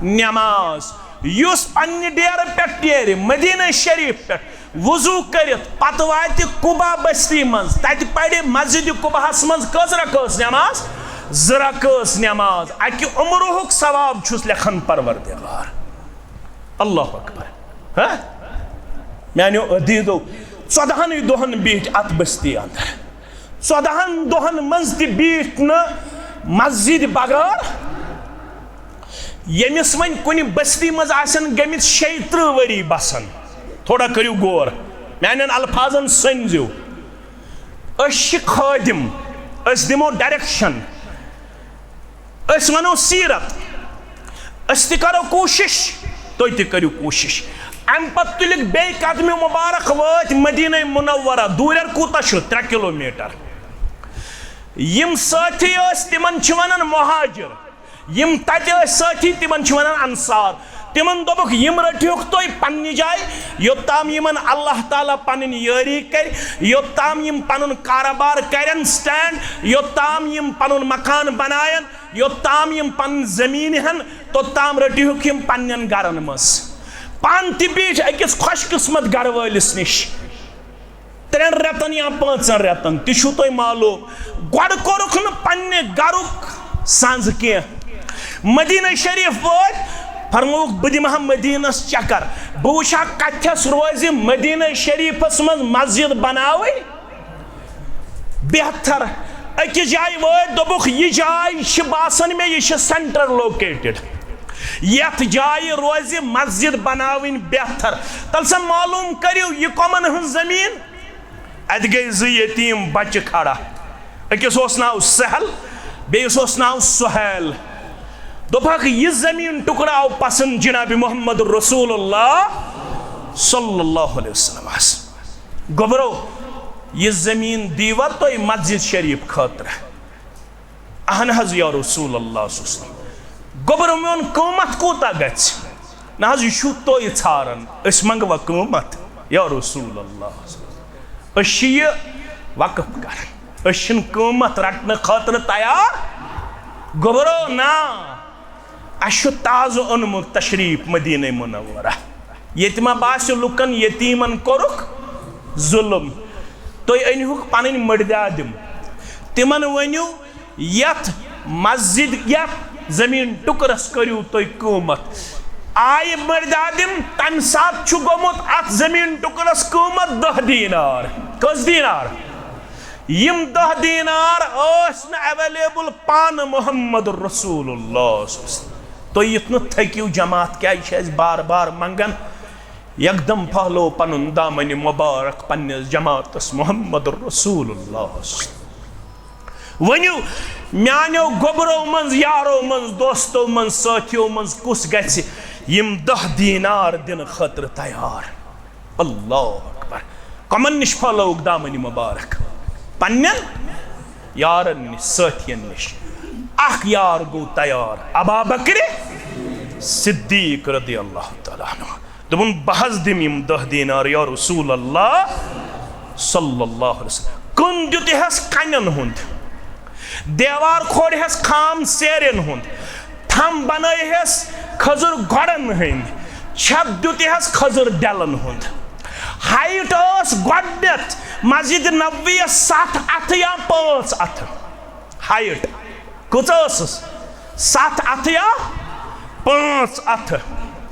نماز۔ یُس پننہِ ڈیرٕ پٮ۪ٹھ نیرِ مدینہ شریف پٮ۪ٹھ، وضو کٔرِتھ پتہٕ واتہِ قبا بستی منٛز، تتہِ پرِ مسجد قباہس منٛز کٔژ رکٲژ نماز؟ زٕ رکٲژ نماز۔ اکہِ عمرُہُک ثواب چھُس لیکھان پروردگار۔ اللہ اکبر۔ ہاں؟ میانیو عزیزو، ژۄدہنٕے دۄہن بیٖٹھۍ اتھ بستی اندر۔ ژۄدہن دۄہن منٛز تہِ بیٖٹھۍ نہٕ مسجد بغٲر۔ ییٚمِس وۄنۍ کُنہِ بستی منٛز آسن گٔمٕتۍ شیٚیہِ ترٕٛہ ؤری بسان، تھوڑا کٔرِو غور، میانٮ۪ن الفاظن سٔنزِو۔ أسۍ چھِ خٲدِم، أسۍ دِمو ڈایریکشن، أسۍ ونو سیرت، أسۍ تہِ کرو کوٗشش، تُہۍ تہِ کٔرِو کوٗشش۔ امہِ پتہٕ تُلِکھ بیٚیہِ قدمہِ مبارک، وٲتۍ مدینہ منورہ۔ دوٗرٮ۪ر کوٗتاہ چھُ؟ ترٛےٚ کلومیٹر۔ یِم سٲتھی ٲسۍ، تِمن چھِ ونان مہاجر۔ یِم تتہِ ٲسۍ سٲتھی، تِمن چھِ ونان انصار۔ تِمن دوٚپُکھ، یِم رٔٹِہوکھ تُہۍ پننہِ جایہِ، یوٚتام یِمن اللہ تعالیٰ پنٕنۍ یٲری کرِ، یوٚتام یِم پنُن کارٕبار کرن سٹینڈ، یوٚتام یِم پنُن مکان بناین، یوٚتام یِم پنٕنۍ زٔمیٖن ہن، توٚتام رٔٹِہوکھ یِم پننٮ۪ن گرن منٛز۔ پانہٕ تہِ بیٖٹھۍ أکِس خۄش قسمت گرٕ وٲلِس نِش۔ ترٛٮ۪ن رٮ۪تن یا پانٛژن رٮ۪تن، تہِ چھُو تۄہہِ معلوم۔ گۄڈٕ کوٚرُکھ نہٕ پننہِ گرُک سنٛز کینٛہہ۔ مدینہ شریف وٲتۍ، فرمووُکھ، بہٕ دِمہٕ ہا مدینس چکر، بہٕ وٕچھٕ ہا کتھس روزِ مدینہ شریفس منٛز مسجد بناوٕنۍ بہتر۔ أکِس جایہِ وٲتۍ، دوٚپُکھ، یہِ جاے چھِ باسان مےٚ، یہِ چھِ سینٹر لوکیٹڈ، یتھ جایہِ روزِ مسجد بناوٕنۍ بہتر۔ تلہٕ سا معلوم کٔرِو، یہِ کۄمن ہٕنٛز زٔمیٖن؟ اتہِ گٔے زٕ یتیٖم بچہِ کھڑا، أکِس اوس ناو سہل، بیٚیِس اوس ناو سہیل۔ دوٚپہکھ، یہِ زٔمیٖن ٹُکڑٕ آو پسنٛد جناب محمد رسول اللہ صلی اللہ علیہ وسلمس۔ گوٚبرو، یہِ زٔمیٖن دیٖوا تُہۍ مسجد شریف خٲطرٕ؟ اہن حظ یا رسول اللہ صلی اللہ علیہ وسلم۔ گوٚبرو، میون قۭمتھ کوٗتاہ گژھِ؟ نہ حظ، یہِ چھُو تُہۍ ژھاران، أسۍ منٛگوا قۭمتھ یا رسول اللہ؟ أسۍ چھِ یہِ وقف کران، أسۍ چھِنہٕ قۭمتھ رٹنہٕ خٲطرٕ تیار۔ گوٚبرو، نا، اَسہِ چھُ تازٕ اوٚنمُت تشریٖف مدینہ منورہ۔ ییٚتہِ ما باسہِ لُکن یتیٖمن کوٚرُکھ ظُلم؟ تُہۍ أنۍہُکھ پنٕنۍ مٔردیادِم، تِمن ؤنِو، یتھ مسجد، یتھ زٔمیٖن ٹُکرس کٔرِو تُہۍ قۭمتھ۔ آیہِ مٔردیادِم، تمہِ ساتہٕ چھُ گوٚمُت اتھ زٔمیٖن ٹُکرس قۭمتھ دَہ دینار۔ کٔژ دینار؟ یِم دَہ دینار ٲسۍ نہٕ اویلیبل پانہٕ محمد رسول اللہ۔ تُہۍ یِتھ نہٕ تھٔکِو جماعت، کیٛازِ چھِ اَسہِ بار بار منٛگان؟ یکدم پھہلو پنُن دامنِ مبارک پننِس جماعتس محمد رسول اللہ۔ ؤنِو، میانیو گوٚبرو منٛز، یارو منٛز، دوستو منٛز، سٲتھیو منٛز کُس گژھِ یِم دَہ دینار دِنہٕ خٲطرٕ تیار؟ اللہ اکبر۔ کمن نِش پھٲلٲوُکھ دامنہِ مبارک؟ پننٮ۪ن یارن نِش، سٲتھین نِش۔ اکھ یار گوٚو تیار، ابا بکر صدیق رضی اللہ تعالیٰ عنہ۔ دوٚپُن، "بہٕ حظ دِمہٕ یِم دَہ دینار یا رسول اللہ صلی اللہ علیہ وسلم۔" کُن دیُت یِہس کنٮ۪ن ہُنٛد، دیوار کھوڑ ہس خام سیرٮ۪ن ہُنٛد، تھم بنٲے ہس کھٔزٕر گۄڈن ہٕنٛدۍ، چھت دیُت یِہس کھٔزٕر ڈلن ہُنٛد۔ ہایٹ ٲس گۄڈنیتھ مسجد نبوی یس ستھ اتھٕ یا پانٛژھ اتھٕ۔ ہایٹ کۭژاہ ٲسٕس؟ ستھ اتھٕ یا پانٛژھ اتھٕ۔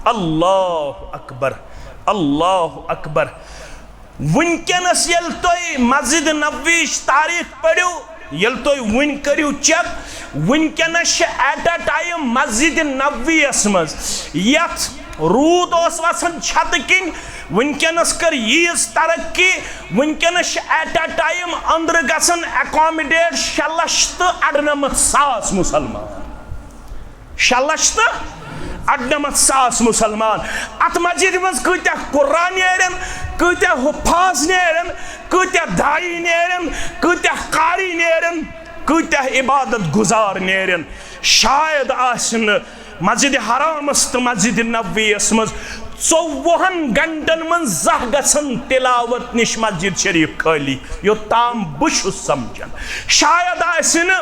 اللہ اکبر، اللہ اکبر۔ وٕنکیٚنَس ییٚلہِ تُہۍ مسجد نبویٕچ تاریخ پٔرِو، ییٚلہِ تُہۍ وٕنۍ کٔرِو check، وٕنکیٚنَس چھِ at a time مسجد نبویَس منٛز، یَتھ روٗد اوس وَسان چھَتہٕ کِنۍ، وٕنکیٚنَس کٔر ییٖژ ترقی، وٕنکیٚنَس چھِ at a time أنٛدرٕ گژھان accommodate شےٚ لَچھ تہٕ اَرنَمَتھ ساس مُسلمان۔ شےٚ لَچھ تہٕ اَرنَمَتھ ساس مُسلمان۔ اَتھ مسجدِ منٛز کۭتیٛاہ قرآن نیرن، کۭتیٛاہ حُفاظ نیرن، کۭتیٛاہ داعی نیرن، کۭتیٛاہ قاری نیرن، کۭتیٛاہ عبادت گزار نیرن۔ شاید آسہِ نہٕ مسجد حرامس تہٕ مسجد نبویس منٛز ژوٚوُہن گھنٹن منٛز زانٛہہ گژھن تلاوت نِش مسجد شریف خٲلی، یوٚتام بہٕ چھُس سمجھان۔ شاید آسہِ نہٕ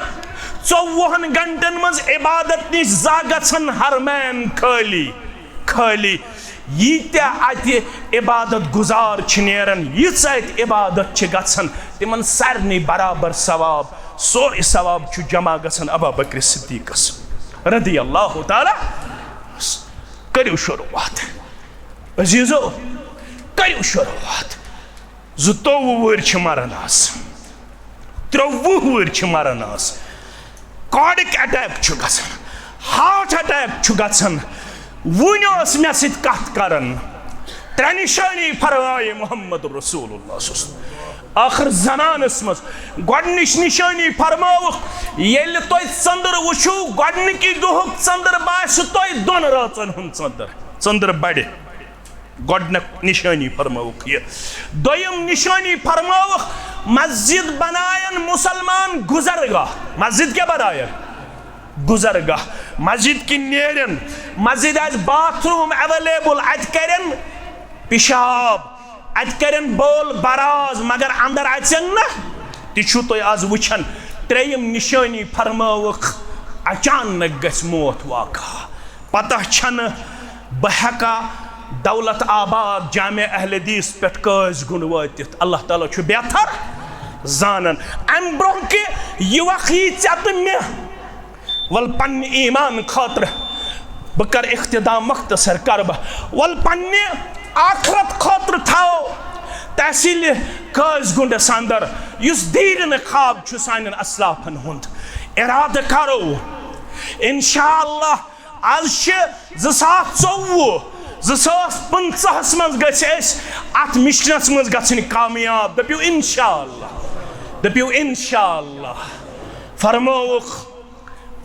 ژوٚوُہن گھنٹن منٛز عبادت نِش زانٛہہ گژھن حرمین خٲلی، خٲلی۔ ییٖتیٛاہ اتہِ عبادت گزار چھِ نیران، ییٖژاہ اتہِ عبادت چھِ گژھان، تِمن سارنٕے برابر ثواب، سورُے ثواب چھُ جمع گژھان ابا بکر صدیقس رضی اللہ تعالیٰ۔ کٔرِو شروعات عزیزو، کٔرِو شروعات۔ زٕتووُہ وُہٕرۍ چھِ مران آز، ترٛوٚوُہ وُہٕرۍ چھِ مران آز۔ Cardiac attack چھُ گژھان، heart attack چھُ گژھان۔ وُنہِ ٲس مےٚ سۭتۍ کتھ کران۔ ترٛےٚ نشٲنی فرمایہِ محمد رسول اللہ صلی اللہ علیہ وسلم۔ ٲخر زمانس منٛز گۄڈٕنِچ نشٲنی فرمٲوٕکھ، ییٚلہِ تُہۍ ژٔنٛدٕر وٕچھِو، گۄڈٕنِکی دۄہُک ژٔنٛدٕر باسہِ تۄہہِ دۄن رٲژن ہُنٛد ژٔنٛدٕر، ژٔنٛدٕر بڑِ۔ گۄڈٕنیُک نشٲنی فرمٲوٕکھ یہِ۔ دوٚیِم نشٲنی فرمٲوٕکھ، مسجد بناین مسلمان گزرگاہ۔ مسجد کیٛاہ بناین؟ گزرگاہ۔ مسجد کِنۍ نیرن، مسجد آسہِ bathroom available، اتہِ کرن پشاب، اتہِ کرن بول براز، مگر اندر اژن نہٕ۔ تہِ چھِو تُہۍ آز وٕچھان۔ ترٛیٚیِم نشٲنی فرمٲوٕکھ، اچانک گژھِ موت واقع۔ پتہ چھنہٕ بہٕ ہیٚکا دولت آباد جامع اہل حدیث پٮ۪ٹھ کٲسۍ گُنٛڈ وٲتِتھ۔ اللہ تعالیٰ چھُ بہتر زانان۔ امہِ برونٛہہ کہِ یہِ وقت یی ژےٚ تہٕ مےٚ، ول پننہِ ایمان خٲطرٕ بہٕ کرٕ اختتام، مختصر کرٕ بہٕ، ول پننہِ آخرت خٲطرٕ تھاو تحصیل کٲسۍ گُنٛڈس اندر، یُس دیرینہٕ خواب چھُ سانٮ۪ن اسلافن ہُنٛد۔ ارادٕ کرو، انشاءاللہ آز چھِ زٕ ساس ژوٚوُہ، زٕ ساس پٕنٛژٕہَس منٛز گژھِ اَسہِ اَتھ مِشنَس منٛز گژھٕنۍ کامیاب۔ دٔپِو انشاءاللہ، دٔپِو انشاءاللہ۔ فرمووُکھ،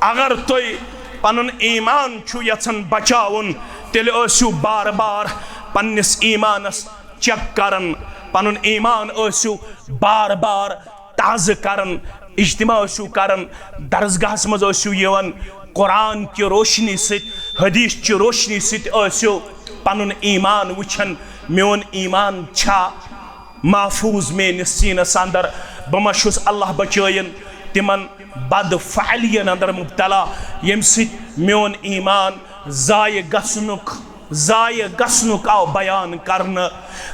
اگر تُہۍ پنُن ایمان چھُو یژھان بچاوُن، تیٚلہِ ٲسِو بار بار پننِس ایمانس چیک کران، پنُن ایمان ٲسِو بار بار تازٕ کران، اجتماع ٲسِو کران، درسگاہس منٛز ٲسِو یِوان، قرآن کہِ روشنی سۭتۍ، حدیث چہِ روشنی سۭتۍ ٲسِو پنُن ایمان وٕچھان، میون ایمان چھا محفوظ میٲنِس سیٖنس اندر؟ بہٕ ما چھُس اللہ بچٲیِن تِمن بد فعلین اندر مبتلا، ییٚمہِ سۭتۍ میون ایمان ضایع گژھنُک، ضایع گژھنُک آو بیان کرنہٕ،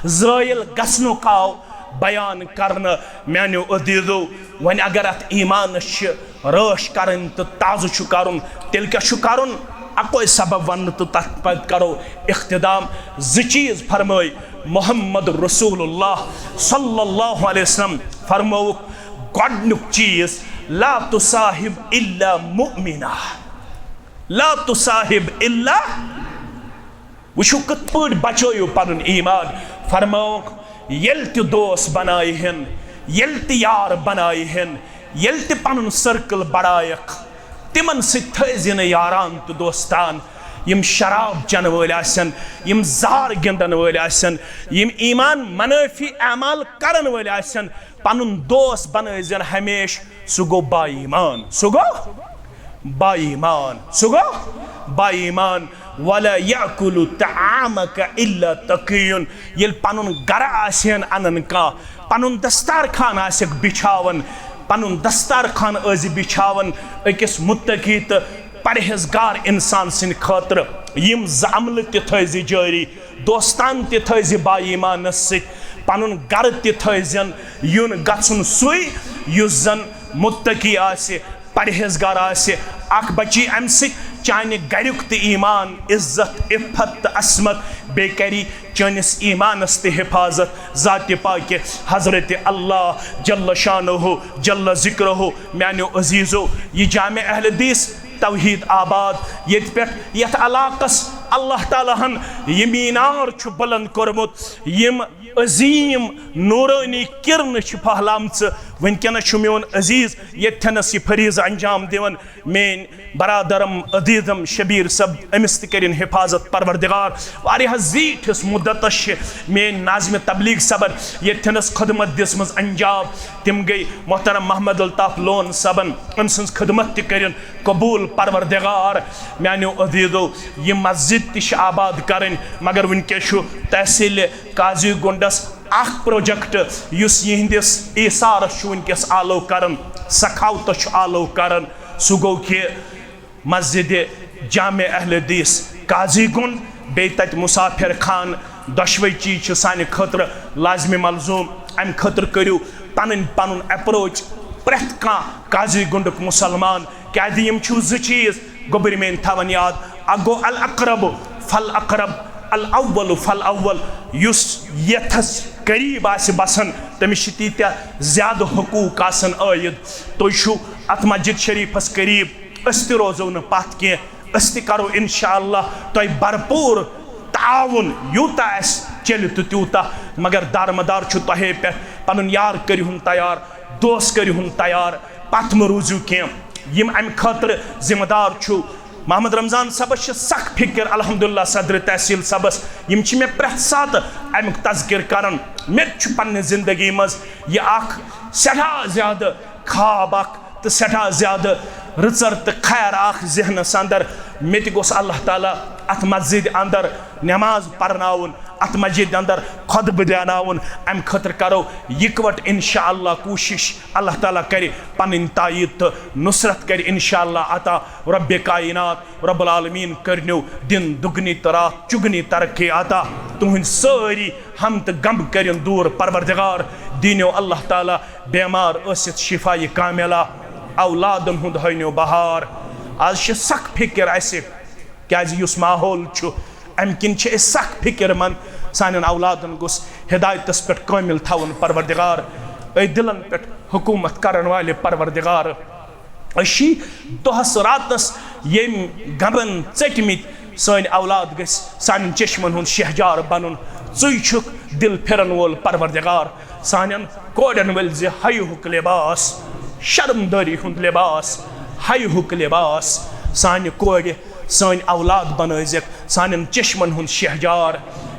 زٲیِل گژھنُک آو بیان کرنہٕ۔ میانیو عزیزو، وۄنۍ اگر اتھ ایمانس چھِ رٲچھ کرٕنۍ تہٕ تازٕ چھُ کرُن، تیٚلہِ کیٛاہ چھُ کرُن؟ اکوے سبب وننہٕ تہٕ تتھ پتہٕ کرو اختتام۔ زٕ چیٖز فرمٲے محمد رسول اللہ صلی اللہ علیہ وسلم، فرمووُکھ گۄڈنیُک چیٖز، لا تصاحب الا مؤمنا، لا تصاحب الا۔ وٕچھِو کِتھ پٲٹھۍ بچٲیِو پنُن ایمان۔ فرمووُکھ ییٚلہِ تہِ دوس بنایہِ ہن، ییٚلہِ تہِ یار بنایہِ ہن، ییٚلہِ تہِ پنُن سرکل بڑایکھ، تِمن سۭتۍ تھٲوزِ نہٕ یاران تہٕ دوستان، یِم شراب چٮ۪ن وٲلۍ آسن، یِم زار گِنٛدن وٲلۍ آسن، یِم ایمان منٲفی اعمال کرن وٲلۍ آسن۔ پنُن دوست بنٲوزٮ۪ن ہمیشہٕ، سُہ گوٚو با ایمان، سُہ گوٚو با ایمان، سُہ گوٚو با ایمان۔ ولا یاکل طعامک الا تقی۔ ییٚلہِ پنُن گرٕ آسہِ ہن انان کانٛہہ، پنُن دستارخان آسٮ۪کھ بچھاوان، پنُن دستارخان ٲسۍ بچھاوان أکِس متقی تہٕ پرہیزگار انسان سٕنٛدِ خٲطرٕ۔ یِم زٕ عملہٕ تہِ تھٲوزِ جٲری، دوستان تہِ تھٲوزِ با ایمانس سۭتۍ، پنُن گرٕ تہِ تھٲوزٮ۪ن یُن گژھُن سُے یُس زن متقی آسہِ، پرہیزگار آسہِ۔ اکھ بچی امہِ سۭتۍ، چانہِ گریُک تہِ ایمان، عزت، عفت تہٕ عصمت، بیٚیہِ کری چٲنِس ایمانس تہِ حفاظت۔ ذاتِ پاکہِ حضرت اللہ جل شانہ، جل ذکرہ۔ میانیو عزیزو، یہِ جامع اہل حدیث توحید آباد، ییٚتہِ پٮ۪ٹھ، یتھ علاقس اللہ تعالیٰ ہن یہِ مینار چھُ بلند کوٚرمُت، یِم عظیم نورانی کرنہٕ چھِ پھہلامژٕ۔ وٕنکیٚنس چھُ میون عزیز ییٚتھٮ۪نس یہِ فریضہٕ انجام دِوان، میٲنۍ برادرم عزیزم شبیر صٲب، أمِس تہِ کٔرِن حفاظت پروردگار۔ واریاہ زیٖٹھِس مُدتس چھِ میٲنۍ ناظمِ تبلیغ صٲبن ییٚتھٮ۪نس خدمت دِژمٕژ انجام۔ تِم گٔے محترم محمد الطاف لون صٲبن، أمۍ سٕنٛز خدمت تہِ کٔرِن قبول پروردگار۔ میانیو عزیزو، یہِ مسجد تہِ چھِ آباد کرٕنۍ، مگر وٕنکیٚس چھُ تحصیل قاضی گنڈس اکھ پروجیکٹ، یُس یِہنٛدِس ایثارس چھُ وٕنکیٚس آلو کران، سخاوتس چھُ آلو کران، سُہ گوٚو کہِ مسجد جامع اہل حدیث قاضی گنڈ، بیٚیہِ تتہِ مسافر خان، دۄشوے چیٖز چھِ سانہِ خٲطرٕ لازمِ ملزوم۔ امہِ خٲطرٕ کٔرِو پنٕنۍ پنُن اپروچ پرٛٮ۪تھ کانٛہہ قاضی گنڈُک مسلمان، کیازِ یِم چھِو زٕ چیٖز گوٚبرۍ میٲنۍ تھاوان یاد۔ اکھ گوٚو الاقرب فالاقرب، الاول فالاول، یُس یتھس قریب آسہِ بسان، تٔمِس چھِ تیٖتیٛاہ زیادٕ حقوٗق آسان عٲید۔ تُہۍ چھِو اتھ مسجد شریفس قریب، أسۍ تہِ روزو نہٕ پتھ کینٛہہ، أسۍ تہِ کرو انشاءاللہ تۄہہِ بھرپوٗر تعاون، یوٗتاہ اسہِ چلہِ تہٕ تیوٗتاہ، مگر دارمدار چھُ تۄہے پٮ۪ٹھ۔ پنُن یار کٔرِہُن تیار، دوست کٔرِہُن تیار، پتھ مہ روٗزِو کینٛہہ۔ یِم امہِ خٲطرٕ ذمہٕ دار چھِو، محمد رمضان صٲبس چھِ سخ فکر، الحمدللہ صدر تحصیل صٲبس، یِم چھِ مےٚ پرٛٮ۪تھ ساتہٕ امیُک تذکر کران۔ مےٚ تہِ چھُ پننہِ زندگی منٛز یہِ اکھ سٮ۪ٹھاہ زیادٕ خواب اکھ تہٕ سٮ۪ٹھاہ زیادٕ رٕژر تہٕ خیر اکھ ذہنس اندر۔ مےٚ تہِ گوٚژھ اللہ تعالیٰ اتھ مسجد اندر نماز پرناوُن، اتھ مسجد اندر خطبہٕ دیاناوُن۔ امہِ خٲطرٕ کرو یکوٹ انشاءاللہ کوٗشش، اللہ تعالیٰ کرِ پنٕنۍ تایید تہٕ نصرت کرِ انشاءاللہ عطا۔ رب کائنات رب العالمین کرنو دن دگنی تہٕ راتھ چگنی ترقی عطا۔ تُہنٛدۍ سٲری ہم تہٕ غم کٔرِن دوٗر پروردگار۔ دیٖنو اللہ تعالیٰ بیمار ٲسِتھ شفایہِ کاملہ، اولادن ہُنٛد ہٲینو بہار۔ آز چھِ سخ فکر اسہِ، کیازِ یُس ماحول چھُ، امہِ کِنۍ چھِ أسۍ سخ فکر مند۔ سانٮ۪ن اولادن گوٚژھ ہدایتس پٮ۪ٹھ کٲمل تھاوُن پروردگار، أتھۍ دلن پٮ۪ٹھ حکومت کرن والہِ پروردگار۔ أسی دۄہس راتس ییٚمۍ غمن ژٔٹمٕتۍ سٲنۍ اولاد گٔژھۍ سانٮ۪ن چشمن ہُنٛد شہجار بنُن۔ ژٕے چھُکھ دل پھرن وول پروردگار۔ سانٮ۪ن کورٮ۪ن ؤلۍ زِ حیہُک لباس، شرمدٲری ہُنٛد لباس، حیہُک لباس۔ سانہِ کورِ، سٲنۍ اولاد بنٲوزٮ۪کھ سانٮ۪ن چشمن ہُنٛد شہجار۔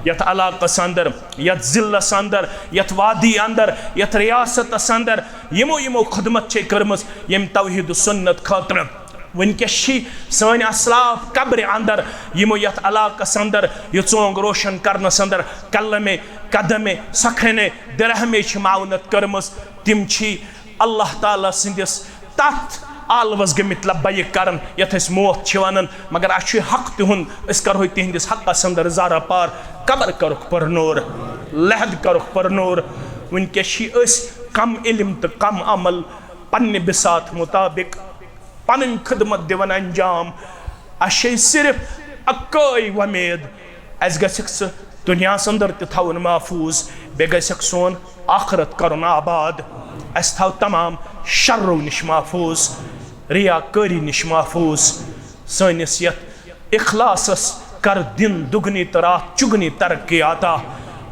یتھ علاقس اندر، یتھ ضلعس اندر، یتھ وادی اندر، یتھ ریاستس اندر یِمو یِمو خدمت چھے کٔرمٕژ ییٚمہِ توحید و سنت خٲطرٕ۔ وٕنکیٚس چھی سٲنۍ اسلاف قبرِ اندر، یِمو یتھ علاقس اندر یہِ ژونگ روشن کرنس اندر قلمِ قدمِ سخنِ درہمِ چھ معاونت کٔرمٕژ۔ تِم چھی اللہ تعالیٰ سٕنٛدِس تتھ عالمس گٔمٕتۍ لبیک کران یتھ أسۍ موت چھِ ونان، مگر اسہِ چھُ حق تِہُنٛد، أسۍ کرہو تِہنٛدِس حقس اندر زارہ پار۔ قبر کرُکھ پرنور، لحد کرُکھ پرنور۔ وٕنکیٚس چھی أسۍ کم علم تہٕ کم عمل، پننہِ بساط مطابق پنٕنۍ خدمت دِوان انجام۔ اسہِ چھے صرف اکٲے وۄمید، اسہِ گژھکھ ژٕ دُنیاہس اندر تہِ تھاوُن محفوظ، بیٚیہِ گژھکھ سون آخرت کرُن آباد۔ اسہِ تھاو تمام شرو نِش محفوظ، ریا کٲری نِش محفوظ۔ سٲنِس یتھ اخلاصس کر دِن دُگنی تہٕ راتھ چُگنی ترقی عطا۔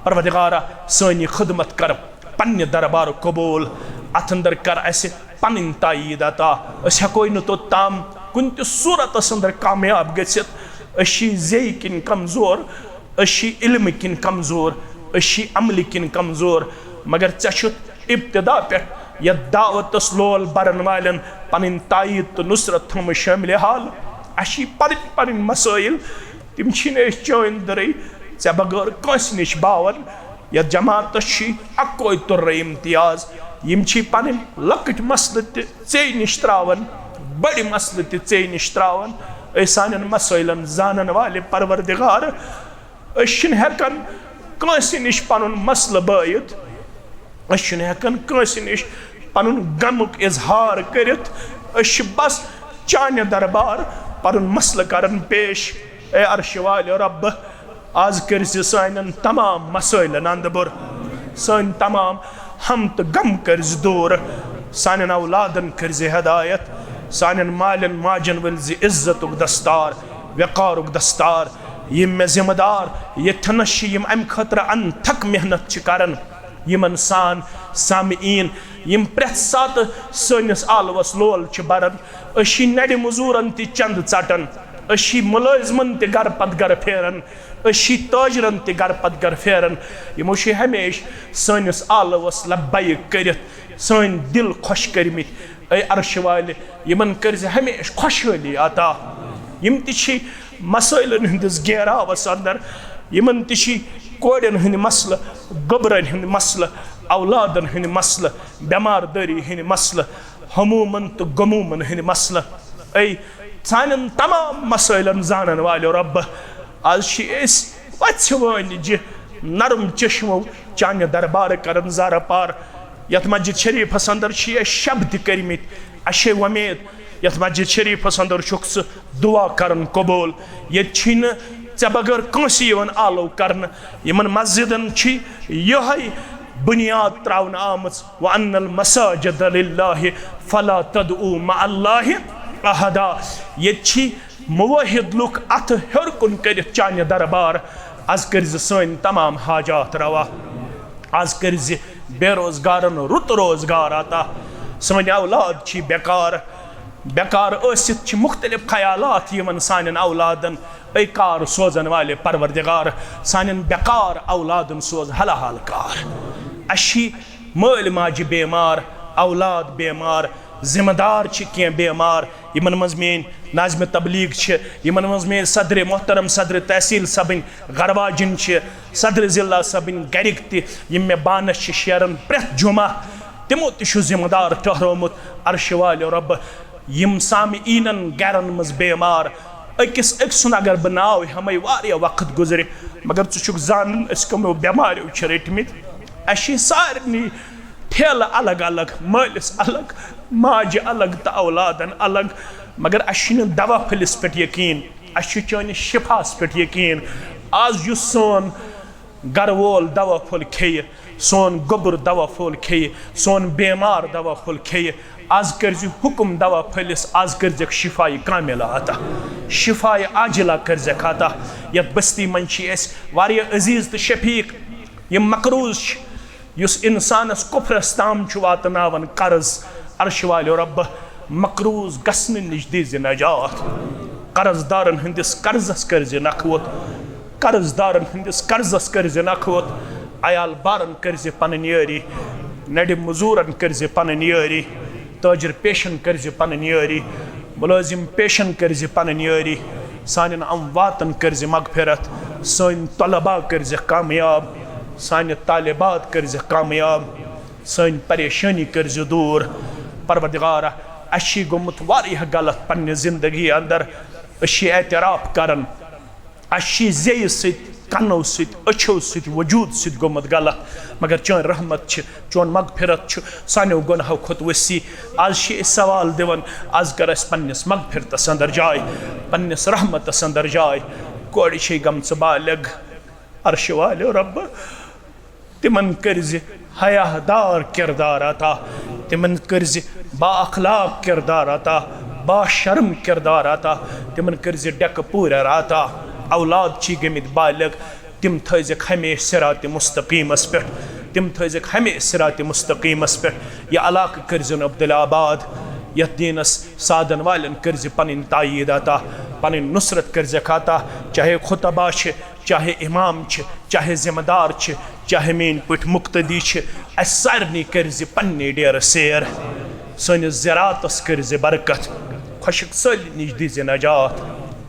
پروردگارا، سٲنۍ یہِ خدمت کر پننہِ دربارُک قبول۔ اتھ اندر کر اسہِ پنٕنۍ تایید عطا۔ أسۍ ہٮ۪کوے نہٕ توٚتام کُنہِ تہِ صوٗرتس اندر کامیاب گٔژھِتھ۔ أسۍ چھِ زیٚیہِ کِنۍ کمزور، أسۍ چھِ علمہٕ کِنۍ کمزور، أسۍ چھِ عملہِ کِنۍ کمزور، مگر ژےٚ چھُتھ ابتدا پٮ۪ٹھ یتھ دعوتس لول برن والٮ۪ن پنٕنۍ تایید تہٕ نصرت تھٲومٕژ شٲملِ حال۔ اَسہِ چھِ پنٕنۍ پنٕنۍ مسٲیل، تِم چھِنہٕ أسۍ چٲنۍ دٔرٕے ژےٚ بغٲر کٲنٛسہِ نِش باوان۔ یتھ جماعتس چھِ اکوے تُررے امتیاز، یِم چھِ پنٕنۍ لۄکٕٹۍ مسلہٕ تہِ ژے نِش تراوان، بٔڑۍ مسلہٕ تہِ ژے نِش تراوان۔ أسۍ سانٮ۪ن مسٲیلن زانن والہِ پروردگار، أسۍ چھِنہٕ ہٮ۪کان کٲنٛسہِ نِش پنُن مسلہٕ بٲیِتھ، أسۍ چھِنہٕ ہٮ۪کان کٲنٛسہِ نِش پنُن غمُک اظہار کٔرِتھ۔ أسۍ چھِ بس چانہِ دربار پنُن مسلہٕ کران پیش۔ اے عرشہِ والہِ رۄب، آز کٔرۍ زِ سانٮ۪ن تمام مسٲیلن اندٕ بُر، سٲنۍ تمام ہم تہٕ غم کٔرۍ زِ دوٗر، سانٮ۪ن اولادن کٔرۍ زِ ہدایت، سانٮ۪ن مالٮ۪ن ماجن ؤلۍ زِ عزتُک دستار، وقارُک دستار۔ یِم مےٚ ذمہٕ دار ییٚتھٮ۪نس چھِ، یِم امہِ خٲطرٕ انتھک محنت چھِ کران، یِمن سان سامعین، یِم پرٛٮ۪تھ ساتہٕ سٲنِس آلوس لول چھِ بران۔ أسۍ چھِ نرِ مٔزوٗرن تہِ چندٕ ژٹان، أسۍ چھِ مُلٲزمن تہِ گرٕ پتہٕ گرٕ پھیران، أسۍ چھِ تٲجرن تہِ گرٕ پتہٕ گرٕ پھیران۔ یِمو چھِ ہمیشہِ سٲنِس آلوس لبیک کٔرِتھ سٲنۍ دِل خۄش کٔرمٕتۍ۔ اے عرشہِ والہِ، یِمن کٔرۍ زِ ہمیشہِ خۄشحٲلی عطا۔ یِم تہِ چھِ مسٲیلن ہٕنٛدِس گیراوس اندر، یِمن تہِ چھِ کورٮ۪ن ہٕنٛدۍ مسلہٕ، گوٚبرن ہٕنٛدۍ مسلہٕ، اولادن ہٕنٛدۍ مسلہٕ، بٮ۪مار دٲری ہٕنٛدۍ مسلہٕ، ہمومن تہٕ غمومن ہٕنٛدۍ مسلہٕ۔ اے سانٮ۪ن تمام مسٲیلن زانن والٮ۪و رۄب، آز چھِ أسۍ وژھِ وٲنجہِ نرم چشمو چانہِ دربارٕ کرن زارٕ پار۔ یتھ مسجد شریفس اندر چھِ اَسہِ شب تہِ کٔرمٕتۍ۔ اَسہِ چھے وۄمید یتھ مسجد شریفس اندر چھُکھ ژٕ دعا کرن قبول۔ ییٚتہِ چھِی نہٕ ژےٚ بغٲر کٲنٛسہِ یِوان آلو کرنہٕ۔ یِمن مسجدن چھِ یِہوٚے بُنیاد تراونہٕ آمٕژ، وَأَنَّ الْمَسَاجِدَ لِلَّهِ فَلَا تَدْعُوا مَعَ اللَّهِ أَحَدًا۔ ییٚتہِ چھِ موٲحد لُکھ اَتھٕ ہیوٚر کُن کٔرِتھ چانہِ دربار۔ از کٔرۍ زِ سٲنۍ تمام حاجات روا۔ از کٔرۍ زِ بے روزگارن رُت روزگار عطا۔ سٲنۍ اولاد چھِ بیکار، بیکار ٲسِتھ چھِ مُختٔلِف خیالات یِوان سانٮ۪ن اولادن۔ اے کار سوزن والہِ پروردگار، سانٮ۪ن بیکار اولادن سوز حلال کار۔ اَسہِ چھِ مٲلۍ ماجہِ بیمار، اولاد بیمار، ذمہٕ دار چھِ کینٛہہ بیمار، یِمن منٛز میٲنۍ ناظمِ تبلیغ چھِ، یِمن منٛز میٲنۍ صدرِ محترم، صدرِ تحصیل صٲبٕنۍ گرٕ واجِنۍ چھِ، صدرِ ضلع صٲبٕنۍ گرِکۍ تہِ، یِم مےٚ بانس چھِ شیران پرٛٮ۪تھ جمعہ، تِمو تہِ چھُ ذمہٕ دار ٹھٔہرومُت عرشہِ والہِ رۄبہٕ۔ یِم سامعیٖنن گرن منٛز بیمار، أکِس أکۍ سُنٛد اگر بہٕ ناو ہٮ۪مے، واریاہ وقت گُزرِ، مگر ژٕ چھُکھ زانان أسۍ کَمو بٮ۪ماریو چھِ رٔٹمٕتۍ۔ اَسہِ چھِ سارنٕے ٹھیلہٕ الگ الگ، مٲلِس الگ، ماجہِ الگ تہٕ اولادن الگ، مگر اَسہِ چھُنہٕ دوا پھٔلِس پٮ۪ٹھ یقیٖن، اَسہِ چھُ چٲنِس شِفاہَس پٮ۪ٹھ یقیٖن۔ آز یُس سون گرٕ وول دوا پھوٚل کھیٚیہِ، سون گوٚبُر دوا پھوٚل کھیٚیہِ، سون بیمار دوا پھوٚل کھیٚیہِ، از کٔرزِ حُکُم دوا پھٔلِس، از کٔرزٮ۪کھ شِفایہِ کامِلہ عطا، شِفایہِ عاجلہ کٔرزٮ۪کھ عطا۔ یَتھ بستی منٛز چھِ اَسہِ واریاہ عزیٖز تہٕ شفیٖق، یِم مقروض چھِ، یُس اِنسانَس کُفرَس تام چھُ واتناوان قرض۔ عرشہِ والٮ۪و رۄبہٕ، مقروض گژھنہٕ نِش دیٖزِ نجات۔ قرض دارن ہٕنٛدِس قرضس کٔرزِ نکھٕ ووٚت، قرض دارن ہٕنٛدِس قرضس کٔرزِ نکھٕ ووٚت۔ عیال بارن کٔرزِ پنٕنۍ یٲری، نرِ مٔزوٗرن کٔرزِ پنٕنۍ یٲری، تٲجر پیشن کٔرزِ پنٕنۍ یٲری، مُلٲزِم پیشن کٔرزِ پنٕنۍ یٲری، سانٮ۪ن امواتن کٔرزِ مغفرت، سٲنۍ طلبا کٔرزِ کامیاب، سانہِ طالبات کٔرزِ کامیاب، سٲنۍ پریشٲنی کٔرزِ دوٗر۔ پروردگارا، اَسہِ چھِ گوٚمُت واریاہ غلط پننہِ زندگی اندر، أسۍ چھِ اعتراف کران، اَسہِ چھِ زیٚیہِ سۭتۍ، کنو سۭتۍ، أچھو سۭتۍ، وجود سۭتۍ گوٚمُت غلط، مگر چٲنۍ رحمت چھِ، چون مغفرت چھُ سانیو گۄناہو کھۄتہٕ وسیع۔ از چھِ أسۍ سوال دِوان، از کر اَسہِ پننِس مغفرتس اندر جاے، پننِس رحمتس اندر جاے۔ کورِ چھے گٔمژٕ بالغ، عرشہِ والٮ۪و رۄبہٕ، تِمن کٔرزِ حیا دار کردار عطا، تِمن کٔرزِ با اخلاق کردار عطا، با شرم کردار عطا، تِمن کٔرزِ ڈیکہٕ پوٗرٮ۪ر عطا۔ اولاد چھی گٔمٕتۍ بالغ، تِم تھٲیزٮ۪کھ ہمیشہِ صراط مستقیمس پٮ۪ٹھ، تِم تھٲیزِکھ ہمیشہِ صراط مستقیٖمَس پٮ۪ٹھ۔ یہِ علاقہٕ کٔرزِن عبدالآباد، یَتھ دیٖنَس سادَن والٮ۪ن کٔرزِ پَنٕنۍ تاییٖد عطا، پَنٕنۍ نُصرت کٔرزِکھ عطا، چاہے خطبہ چھِ، چاہے اِمام چھِ، چاہے ذمہٕ دار چھِ، چاہے میٛٲنۍ پٲٹھۍ مُقتدی چھِ، اَسہِ سارنٕے کٔرزِ پنٛنہِ ڈیرٕ سیر، سٲنِس زِراعتَس کٔرزِ برکت، خۄشِک سٲلی نِش دیٖزِ نجات،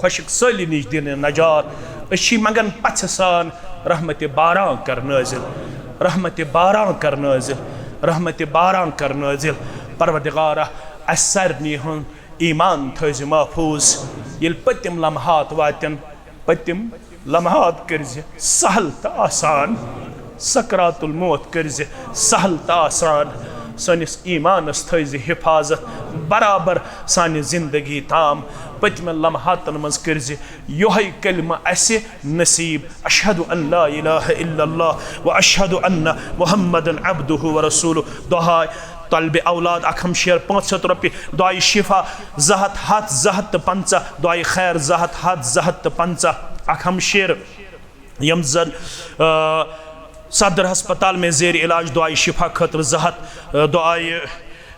خۄشِک سٲلی نِش دِنہٕ نجات۔ أسۍ چھِ منٛگان پَژھِ سان، رحمتِ باران کر نٲزِل، رحمتِ باران کر نٲزِل، رحمتِ باران کر نٲزِل۔ پروردگارا، اَسہِ سارنٕے ہُنٛد ایٖمان تھٲیزِ محفوٗظ۔ ییٚلہِ پٔتِم لمحات واتن، پٔتِم لمحات کٔرزِ سہل تہٕ آسان، سکرات الموت کٔرزِ سہل تہٕ آسان۔ سٲنِس ایٖمانَس تھٲیزِ حفاظت، برابر سانہِ زندگی تام۔ پٔتمٮ۪ن لمحاتن منٛز کٔرزِ یۄہے کلمہٕ اَسہِ نصیٖب، اشہد ان لا الہ الا اللہ و اشہد ان محمدا عبدہ و رسولہ۔ دعاے طلبِ اولاد اکھ ہم شیر پانٛژھ ہتھ رۄپیہِ، دعاے شفا زٕ ہتھ ہتھ، زٕ ہتھ تہٕ پنٛژاہ، دعاے خیر زٕ ہتھ ہتھ، زٕ ہتھ تہٕ پنٛژاہ، اکھ ہم شیر۔ یِم زن، آ، صدر ہسپتال میں زیر علاج دعاے شفا خٲطرٕ زٕ ہتھ، آ، دعاے،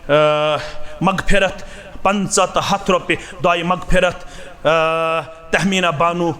آ، مغفرت پنٛژاہ تہٕ ہتھ رۄپیہِ، دعاے مغفرت، آ، تہمینہ بانو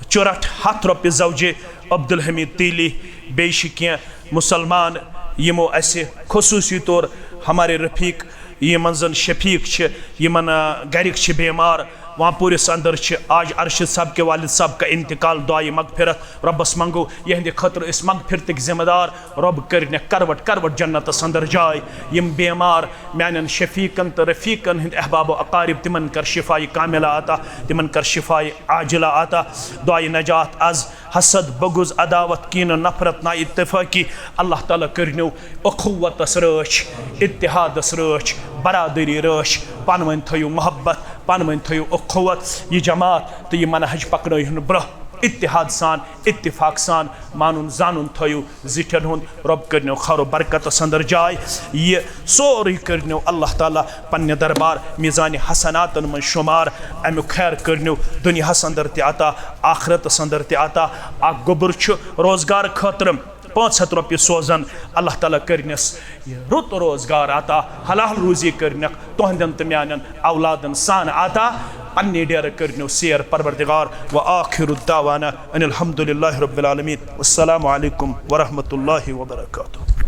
چُرٹھ ہتھ رۄپیہِ، زوجہِ عبدالحمید تیلی۔ بیٚیہِ چھِ کینٛہہ مُسلمان یِمو اَسہِ خصوٗصی طور ہمارے رفیق، یِمن زن شفیق چھِ، یِمن، آ، گرِکۍ چھِ بیمار، وانپوٗرِس اندر چھِ آج ارشد صاحب کے والد صاحب کا انتقال، دعاے مغفرت۔ رۄبس منٛگو یِہنٛدِ خٲطرٕ أسۍ مغفرتٕکۍ ذمہٕ دار، رۄب کٔرِنَکھ کروٹ کروٹ جنتس اندر جاے۔ یِم بیمار میانٮ۪ن شفیقن تہٕ رفیقن ہٕنٛدۍ احباب و اقارب، تِمن کر شفایہِ کاملہ عطا، تِمن کر شفایہِ عاجلہ عطا۔ دعاے نجات از حسد، بغض، عداوت، کینہ، نفرت، نا اتفاقی، اللہ تعالیٰ کٔرنو اخوتس رٲچھ، اتحادس رٲچھ، برادری رٲچھ، پانہٕ ؤنۍ تھٲیِو محبت، پانہٕ ؤنۍ تھٲیِو اخوت۔ یہِ جماعت تہٕ یہِ منہج پکنٲیہُن برٛونٛہہ اتحاد سان، اتفاق سان، مانُن زانُن تھٲیِو زِٹھٮ۪ن ہُنٛد۔ رۄب کٔرنو خٲر و برکتس اندر جاے۔ یہِ سورُے کٔرنو اللہ تعالیٰ پننہِ دربار میزانِ حسناتن منٛز شمار۔ امیُک خیر کٔرنو دُنیاہس اندر تہِ عطا، آخرتس اندر تہِ عطا۔ اکھ گوٚبُر چھُ روزگار خٲطرٕ پانٛژھ ہتھ رۄپیہِ سوزان، اللہ تعالیٰ کٔرنس رُت روزگار عطا، حلال روزی کٔرنکھ تُہنٛدٮ۪ن تہٕ میانٮ۪ن اولادن سان عطا۔ پننہِ ڈیرٕ کٔرنو سیر پروردگار۔ و آخر دعوانا ان الحمد للہ رب العالمین۔ السلام علیکم ورحمۃ اللہ وبرکاتہ۔